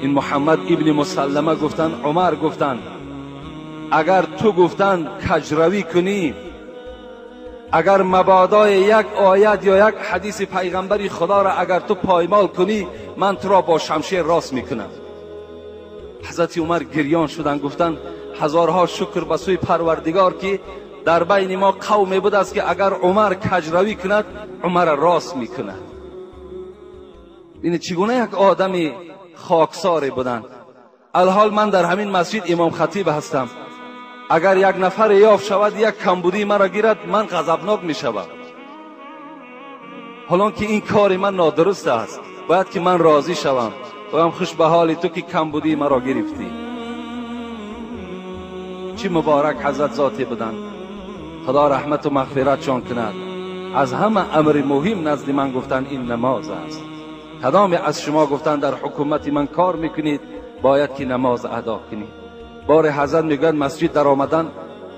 Ин Муҳаммад ибни Мусаллама гуфтанд: Умар, гуфтанд, агар ту, гуфтанд, каҷравӣ кунӣ, агар мабодои як оят ё як ҳадиси пайғамбари Худоро агар ту поймол кунӣ, ман туро бо шамшер рост мекунам. Ҳазрати Умар гирён шуданд, гуфтанд: ҳазорҳо шукр ба сӯи Парвардигор, ки дар байни мо қавме будааст, ки агар Умар каҷравӣ кунад, Умарро рост мекунад. Бинед, чӣ гуна як одами хоксоре буданд. Алҳол ман дар ҳамин масҷид имом хатиб ҳастам. Агар як нафаре ёфт шавад, як камбудии маро гирад, ман ғазабнок мешавам. Ҳолон ки ин кори ман нодуруст аст, бояд ки ман розӣ шавам. Гӯям: хуш ба ҳоли ту, ки камбудии маро гирифтӣ. Чӣ муборак ҳазрат зоте буданд. Худо раҳмату мағфиратшон кунад. Аз ҳама амри муҳим назди ман, гуфтанд, ин намоз аст. Кадоме аз шумо, гуфтанд, дар ҳукумати ман кор мекунед, бояд ки намоз адо кунед. Боре ҳазрат мегӯяд масҷид даромадан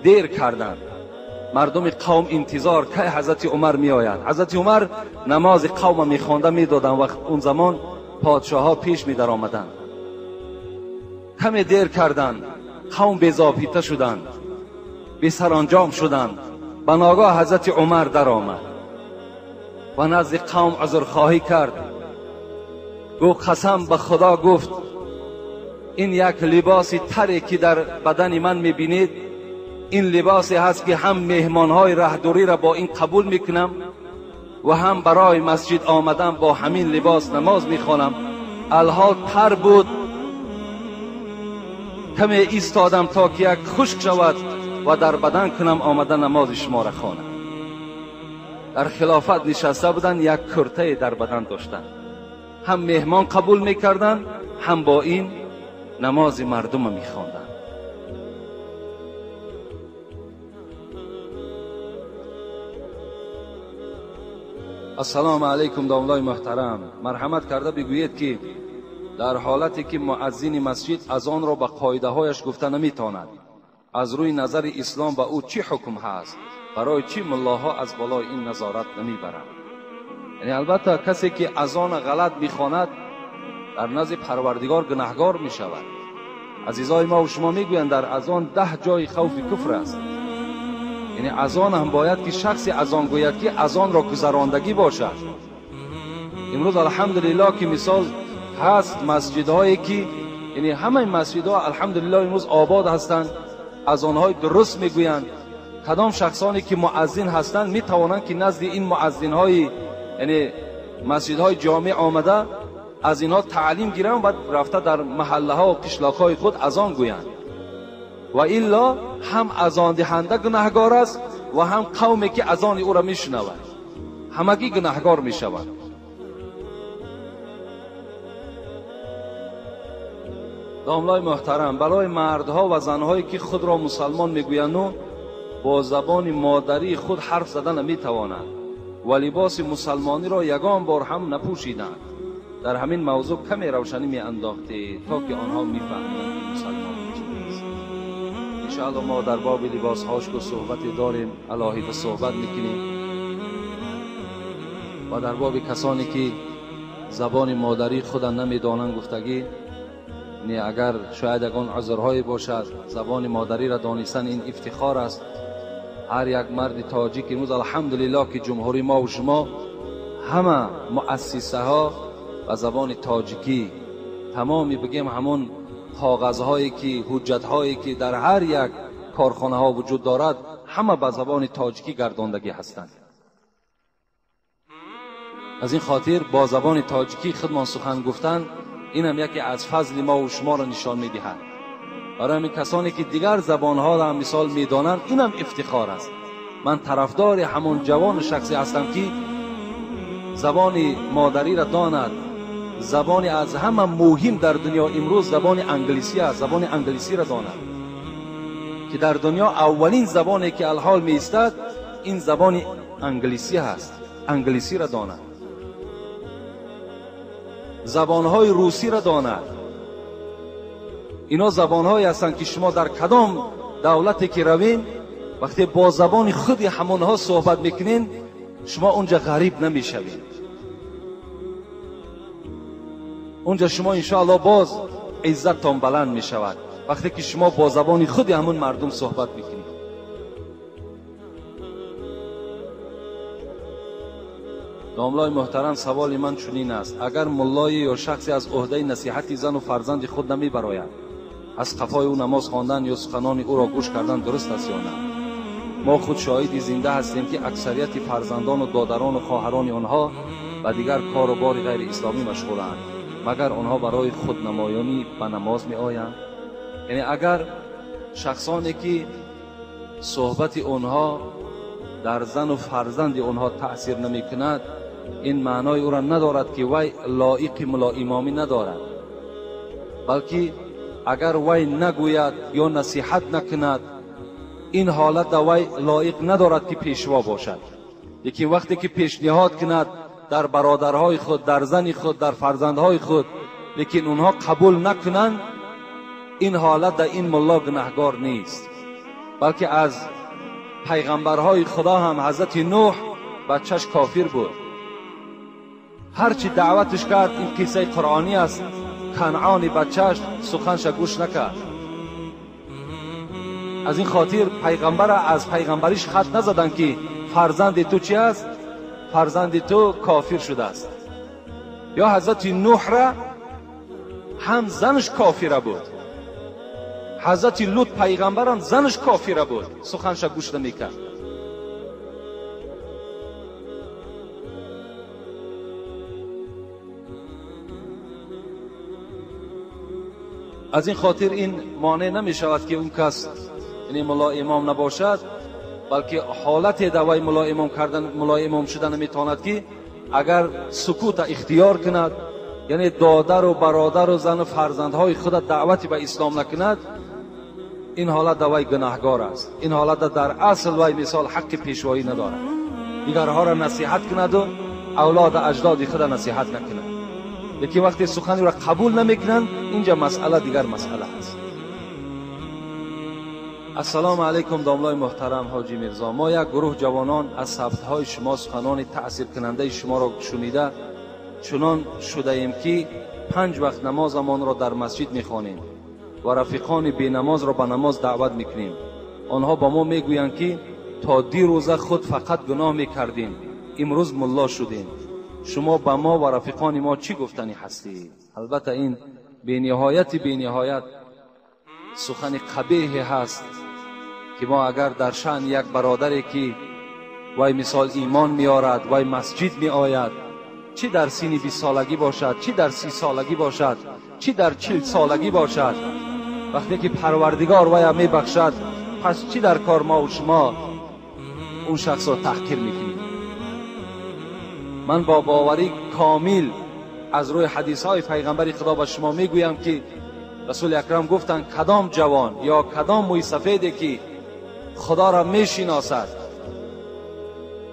дер карданд. Мардуми қавм интизор, кай ҳазрати Умар меояд. Ҳазрати Умар намози қавма мехонда медоданд ва он замон подшоҳҳо пеш медаромаданд. Каме дер карданд, қавм безобита шуданд, бесаранҷом шуданд. Ба ногоҳ ҳазрати Умар даромад ва назди қавм узрхоҳӣ кард. Гуфт: қасам ба Худо, гуфт, ин як либоси таре ки дар бадани ман мебинед, ин либосе ҳаст, ки ҳам меҳмонҳои раҳдуриро бо ин қабул мекунам ва ҳам барои масҷид омадан бо ҳамин либос намоз мехонам. Алҳол тар буд, каме истодам то ки як хушк шавад ва дар бадан кунам, омада намози шуморо хонам. Дар хилофат нишаста буданд, як куртае дар бадан доштанд. Ҳам меҳмон қабул мекарданд, ҳам бо ин намози мардум мехонданд. Ассалому алайкум домлаи муҳтарам. Марҳамат карда бигӯед ки дар ҳолате ки муаззини масҷид азонро ба қоидаҳояш гуфта наметавонад, аз рӯи назари ислом ба ӯ чӣ ҳукм ҳаст? Барои чӣ муллоҳо аз болои ин назорат намебаранд? Яъне албатта касе ки азон ғалат мехонад дар назди Парвардигор гунаҳгор мешавад. Азизои мо ва шумо мегӯянд дар азон 10 ҷои хавфи куфр аст. Яъне азон ҳам бояд ки шахси азон гӯяд ки азонро гузарондагӣ бошад. Имрӯз алҳамдулиллоҳ ки мисол ҳаст масҷидҳое ки яъне ҳамаи масҷидҳо алҳамдулиллоҳ имрӯз обод ҳастанд, азонҳои дуруст мегӯянд. Кадом шахсоне ки муаззин ҳастанд метавонанд ки назди ин муаззинҳои яъне масҷидҳои ҷомеъ омада аз инҳо таълим гиранд ва рафта дар маҳаллаҳо ва қишлоқҳои худ азон гӯянд. Ва илло ҳам азондиҳанда гунаҳгор аст ва ҳам қавме ки азони ӯро мешунавад, ҳамагӣ гунаҳгор мешаванд. Домлаи муҳтарам, барои мардҳо ва занҳое ки худро мусалмон мегӯянду бо забони модарии худ ҳарф зада наметавонанд ва либоси мусалмониро ягон бор ҳам напӯшиданд, дар ҳамин мавзӯъ каме равшанӣ меандохтед то ки онҳо мефаҳмиданд ки мусалмон чист. Иншоаллоҳ мо дар боби либосҳош ку суҳбате дорем, алоҳида суҳбат мекунем ва дар боби касоне ки забони модарии худа намедонанд гуфтагӣ не, агар шояд ягон узрҳое бошад, забони модариро донистан ин ифтихор аст. Ҳар як марди тоҷик имрӯз алҳамдулиллоҳ ки ҷумҳурии мо ва шумо ҳама муассисаҳо ба забони тоҷикӣ, тамоми бигем ҳамон коғазҳое ки ҳуҷҷатҳое ки дар ҳар як корхонаҳо вуҷуд дорад, ҳама ба забони тоҷикӣ гардондагӣ ҳастанд. Аз ин хотир бо забони тоҷикӣ худмон сухан гуфтан инам яке аз фазли мо ва шуморо нишон медиҳад. Барои ҳамин касоне ки дигар забонҳоро ҳам мисол медонанд, инам ифтихор аст. Ман тарафдори ҳамон ҷавону шахсе ҳастам ки забони модариро донад. Забони аз ҳама муҳим дар дунё имрӯз забони англисӣ аст, забони англисиро донад, ки дар дунё аввалин забоне ки алҳол меистад ин забони англисӣ ҳаст. Англисиро донад, забонҳои русиро донад. Ино забонҳое ҳастанд ки шумо дар кадом давлате ки равем, вақте бо забони худи ҳамонҳо суҳбат мекунед, шумо унҷа ғариб намешавед. Унҷа шумо иншоаллоҳ боз иззаттон баланд мешавад вақте ки шумо бо забони худи ҳамон мардум суҳбат мекунед. Домлаи муҳтарам, саволи ман чунин аст: агар муллое ё шахсе аз ӯҳдаи насиҳати зану фарзанди худ намебарояд, аз қафои ӯ намоз хондан ё суханони ӯро гӯш кардан дуруст аст ё на? Мо худ шоҳиди зинда ҳастем ки аксарияти фарзандону додарону хоҳарони онҳо ба дигар кору бори ғайриисломӣ машғуланд, магар онҳо барои худнамоёнӣ ба намоз меоянд? Яъне агар шахсоне ки суҳбати онҳо дар зану фарзанди онҳо таъсир намекунад, ин маънои ӯро надорад ки вай лоиқи мулоимомӣ надорад, балки агар вай нагӯяд ё насиҳат накунад, ин ҳолат дар вай лоиқ надорад ки пешво бошад. Лекин вақте ки пешниҳод кунад дар бародарҳои худ, дар зани худ, дар фарзандҳои худ, лекин онҳо қабул накунанд, ин ҳолат дар ин мулло гунаҳгор нест, балки аз пайғамбарҳои худо ҳам ҳазрати Нӯҳ бачаш кофир буд. Ҳарчи даъватш кард, ин қиссаи қуръонӣ аст, Канъони бачаш суханша гӯш накард. Аз ин хотир пайғамбара аз пайғамбариш хат назаданд ки фарзанди ту чи аст? Фарзанди ту кофир шудааст. Ё ҳазрати Нӯҳра ҳам занаш кофира буд, ҳазрати Лут пайғамбарам занаш кофира буд, суханша гӯш намекард. Аз ин хотир ин монеъ намешавад ки он кас яъне мулло имом набошад, балки ҳолате дар вай мулло имом кардан, мулло имом шуда наметавонад ки агар сукута ихтиёр кунад, Яъне додару бародару зану фарзандҳои худа даъвати ба ислом накунад, ин ҳолат вай гунаҳгор аст. Ин ҳолат дар асл вай мисол ҳаққи пешвоӣ надорад. Дигарҳоро насиҳат кунаду авлоду аҷдоди худа насиҳат накунад. Лекин вақте суханро қабул намекунанд, инҷа масъала дигар масъала аст. Ассалому алайкум, домлои муҳтарам ҳоҷи Мирзо. Мо як гурӯҳ ҷавонон аз сабтҳои шумо, суханони таъсиркунандаи шуморо шунида чунон шудаем, ки 5 вақт намозамонро дар масҷид мехонем ва рафиқони бенамозро ба намоз даъват мекунем. Онҳо ба мо мегӯянд, ки то дирӯза худ фақат гуноҳ мекардем, имрӯз мулло шудем. Шумо ба мо ва рафиқони мо чӣ гуфтанӣ ҳастед? Албатта ин бениҳояти бениҳоят сухани қабеҳе ҳаст, ки мо агар дар шаъни як бародаре, ки вай мисол имон меорад, вай масҷид меояд, чӣ дар синни 20 солагӣ бошад, чӣ дар 30 солагӣ бошад, чӣ дар 40 солагӣ бошад, вақте ки Парвардигор вая мебахшад, пас чӣ дар кор мо шумо он шахсро таҳқир мекунем? Ман бо боварӣ комил аз рӯи ҳадисҳои пайғамбари Худо ба шумо мегӯям, ки Расули Акрам гуфтанд, кадом ҷавон ё кадом мӯйсафеде ки Худоро мешиносад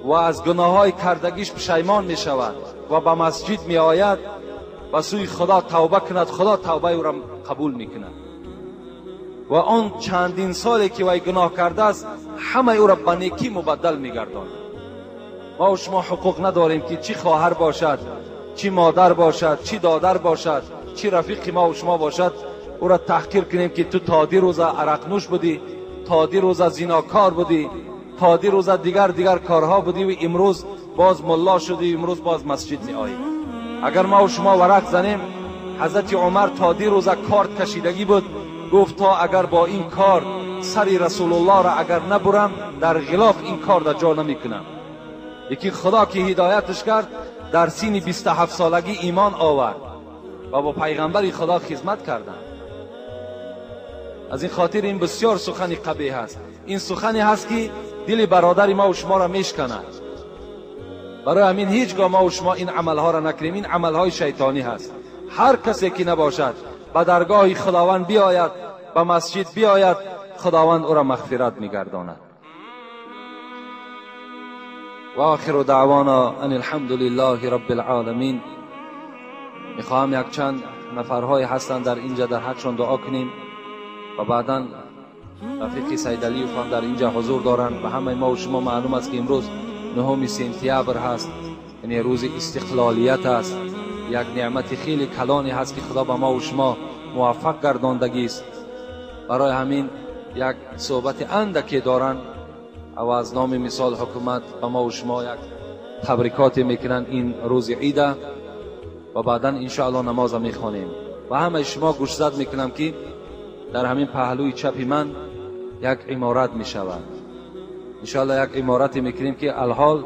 ва аз гуноҳҳои кардагиш пушаймон мешавад ва ба масҷид меояд, ба сӯи Худо тавба кунад, Худо тавбаи ӯро қабул мекунад. Ва он чандин соле ки вай гуноҳ кардааст, ҳамаи ӯро ба некӣ мубаддал мегардонад. Мо шумо ҳуқуқ надорем, ки чӣ хоҳар бошад, чӣ модар бошад, чӣ додар бошад, чӣ рафиқи мо шумо бошад, ӯро таҳқир кунем, ки ту то дирӯза арақнӯш будӣ, то дирӯза зинокор будӣ, то дирӯза дигар дигар корҳо будӣ ва имрӯз боз мулло шудӣ, имрӯз боз масҷид меоӣ. Агар мо шумо варақ занем, ҳазрати Умар то дирӯза корт кашидагӣ буд, гуфт то агар бо ин кор сари Расулуллоҳро агар набурам, дар ғилоф ин кор дар ҷо намекунам. Лекин Худо ки ҳидояташ кард, дар синни 27 солагӣ имон овард ва бо пайғамбари Худо хизмат карданд. Аз ин хотир ин бисёр сухани қабеҳ аст. Ин сухане ҳаст, ки дили бародари мо шуморо мешканад. Барои ҳамин ҳеҷ гоҳ мо шумо ин амалҳоро накунем. Ин амалҳои шайтонӣ ҳаст. Ҳар касе ки набошад, ба даргоҳи Худованд биояд, ба масҷид биояд, Худованд ӯро мағфират мегардонад. ва охиру даъвона ан алҳамдулиллаҳи раббил оламин. Мехоҳам якчанд нафарҳое ҳастанд дар инҷа, дар ҳақшон дуо кунем ва баъдан рафиқи Сайдалиев ҳам дар инҷа ҳузур доранд. Ба ҳамаи мо шумо маълум аст, ки имрӯз 9 сентябр ҳаст, яъне рӯзи истиқлолият аст. Як неъмати хеле калоне ҳаст, ки Худо ба мо шумо муваффақ гардондагист. Барои ҳамин як суҳбати андаке доранд ва аз номи мисол ҳукумат ба мо шумо як табрикоте мекунанд ин рӯзи ида ва баъдан иншоаллоҳ намоза мехонем. Ва ҳамаи шумо гӯшзад мекунам, ки дар ҳамин паҳлӯи чапи ман як иморат мешавад. Иншоаллоҳ як иморате мекунем, ки алҳол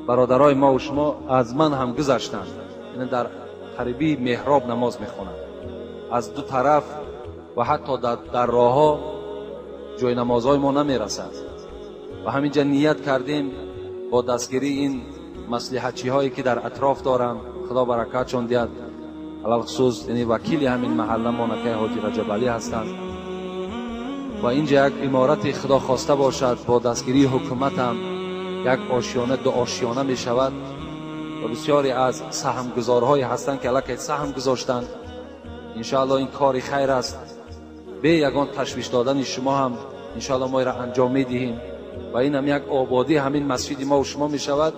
бародарои мо шумо аз ман ҳам гузаштанд, яъне дар қариби меҳроб намоз мехонанд аз ду тараф ва ҳатто дар роҳҳо ҷои намозҳои мо намерасад. Ва ҳаминҷа ният кардем бо дастгирии ин маслиҳатчиҳое ки дар атроф доранд, Худо баракатшон диҳад, алалхусус яъне вакили ҳамин маҳалла монакаи ҳоҷи Раҷабалӣ ҳастанд. Ва инҷа як иморати Худо хоста бошад бо дастгирии ҳукуматам як ошиёна, ду ошиёна мешавад ва бисёре аз саҳмгузорҳое ҳастанд, ки аллакай саҳм гузоштанд. Иншоаллоҳ ин кори хайр аст. Бе ягон ташвиш додани шумо ҳам иншоаллоҳ мо инро анҷом медиҳем ва инам як ободии ҳамин масҷиди мо шумо мешавад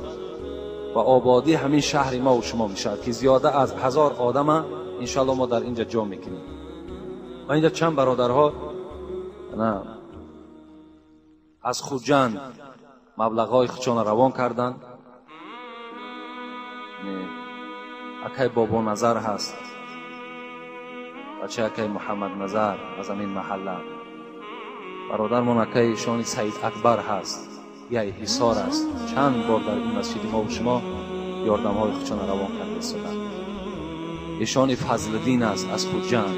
ва ободии ҳамин шаҳри мо шумо мешавад, ки зиёда аз 1000 одама иншоаллоҳ мо дар инҷа ҷо мекунем. Ва инҷа чанд бародарҳо аз Хуҷанд маблағҳои худшонро равон карданд. Акай Бобоназар ҳаст, бачаи акай Муҳаммадназар аз ҳамин маҳалла. Бародармон акай шони Саид Акбар ҳаст, яй Ҳисор аст. Чанд бор дар ин масҷиди мо шумо ёрдамҳои худшонро равон карда истоданд. Ишони Фазлиддин аст аз Хуҷанд,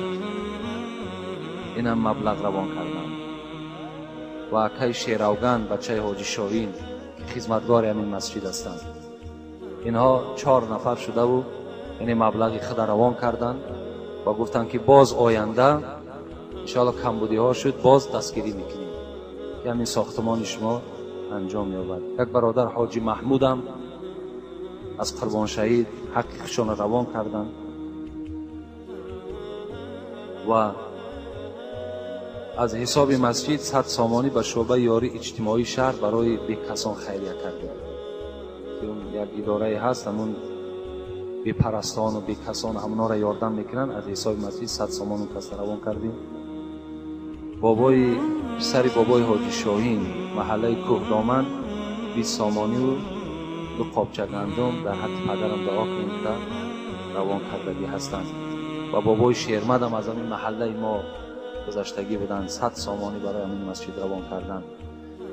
инам маблағ равон карданд. Ва акай Шеравган, бачаи ҳоҷи Шоҳин, ки хизматгори ҳамин масҷид ҳастанд. Инҳо 4 нафар шудаву Яъне маблағи худа равон карданд ва гуфтанд, ки боз оянда иншоалло камбудиҳо шуд, боз дастгирӣ мекунем, ки ҳамин сохтмони шумо анҷом ёбад. Як бародар Ҳоҷи Маҳмудам аз Қурбоншаҳид ҳаққи худшонро равон карданд ва аз ҳисоби масҷид 100 сомонӣ ба шӯъбаи ёрии иҷтимоии шаҳр барои бекасон хайрия кардем, ки он як идорае ҳаст, ҳамун бепарастону бекасон ҳамонҳоро ёрдам мекунанд. Аз ҳисоби масҷид 100 сомон каса равон кардем. Бобои писари бобои Ҳоҷи Шоҳин, маҳаллаи Кӯҳдоман, 20 сомониву 2 қобча гандум дар ҳаққи падарам дуо кунем ка равон кардагӣ ҳастанд. Ва бобои Шермадам аз ҳамин маҳаллаи мо гузаштагӣ буданд, 100 сомонӣ барои ҳамин масҷид равон карданд.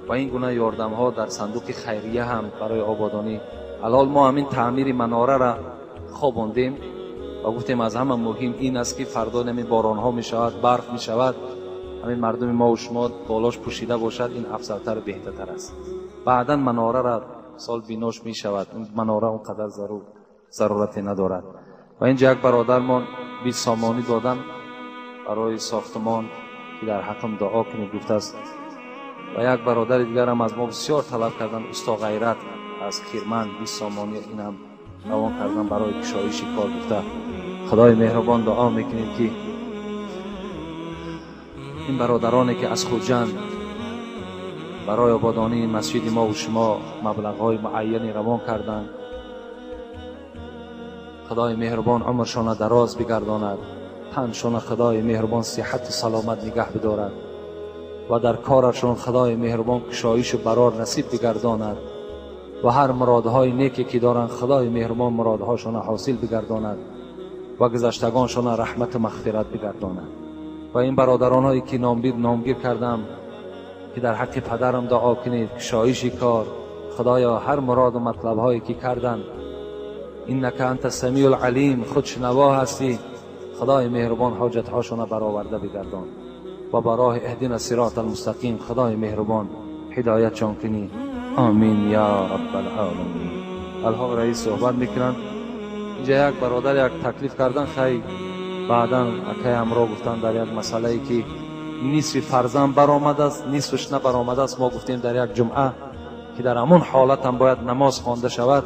Ва ин гуна ёрдамҳо дар сандуқи хайрия ҳам барои ободонӣ. Алҳол мо ҳамин таъмири манораро хобондем ва гуфтем, аз ҳама муҳим ин аст, ки фардо ҳамин боронҳо мешавад, барф мешавад, ҳамин мардуми мо шумо болош пӯшида бошад, ин афзалтар беҳтартар аст. Баъдан манораро сол бинош мешавад, манора он қадар зарурате надорад. Ва инҷа як бародармон 20 сомонӣ додан барои сохтмон, ки дар ҳаққам дуо кунед гуфтааст. Ва як бародари дигарам аз мо бисёр талаб кардан, усто Ғайрат аз Хирман, 20 сомонӣ инам равон кардан барои кушоиши кор гуфта. Худои меҳрубон, дуо мекунем, ки ин бародароне, ки аз Хуҷанд барои ободонии масҷиди мо ва шумо маблағҳои муайяне равон карданд, Худои меҳрубон умршона дароз бигардонад, таншона Худои меҳрубон сиҳату саломат нигаҳ бидорад ва дар корашон Худои меҳрубон кушоишу барор насиб бигардонад ва ҳар муродҳои неке ки доранд, Худои меҳрубон муродҳошона ҳосил бигардонад ва гузаштагоншона раҳмату мағфират бигардонад. Ва ин бародаронҳое ки номгир кардам, ки дар ҳаққи падарам дуо кунед, кушоиши кор, Худоё ҳар муроду матлабҳое ки карданд, иннака анта самиул алим, худ шунаво ҳастӣ, Худои меҳрубон ҳоҷатҳошона бароварда бигардон ва ба роҳи иҳдина сирота алмустақим Худои меҳрубон ҳидоятшон кунӣ. Омин я раббал оламин. Алҳол раис суҳбат мекунанд. Инҷа як бародар як таклиф кардан, хай баъдан акай ҳамроҳ гуфтанд дар як масъалае, ки нисфи фарзанд баромадааст, нисфаш набаромадааст. Мо гуфтем дар як ҷумъа, ки дар ҳамон ҳолатам бояд намоз хонда шавад.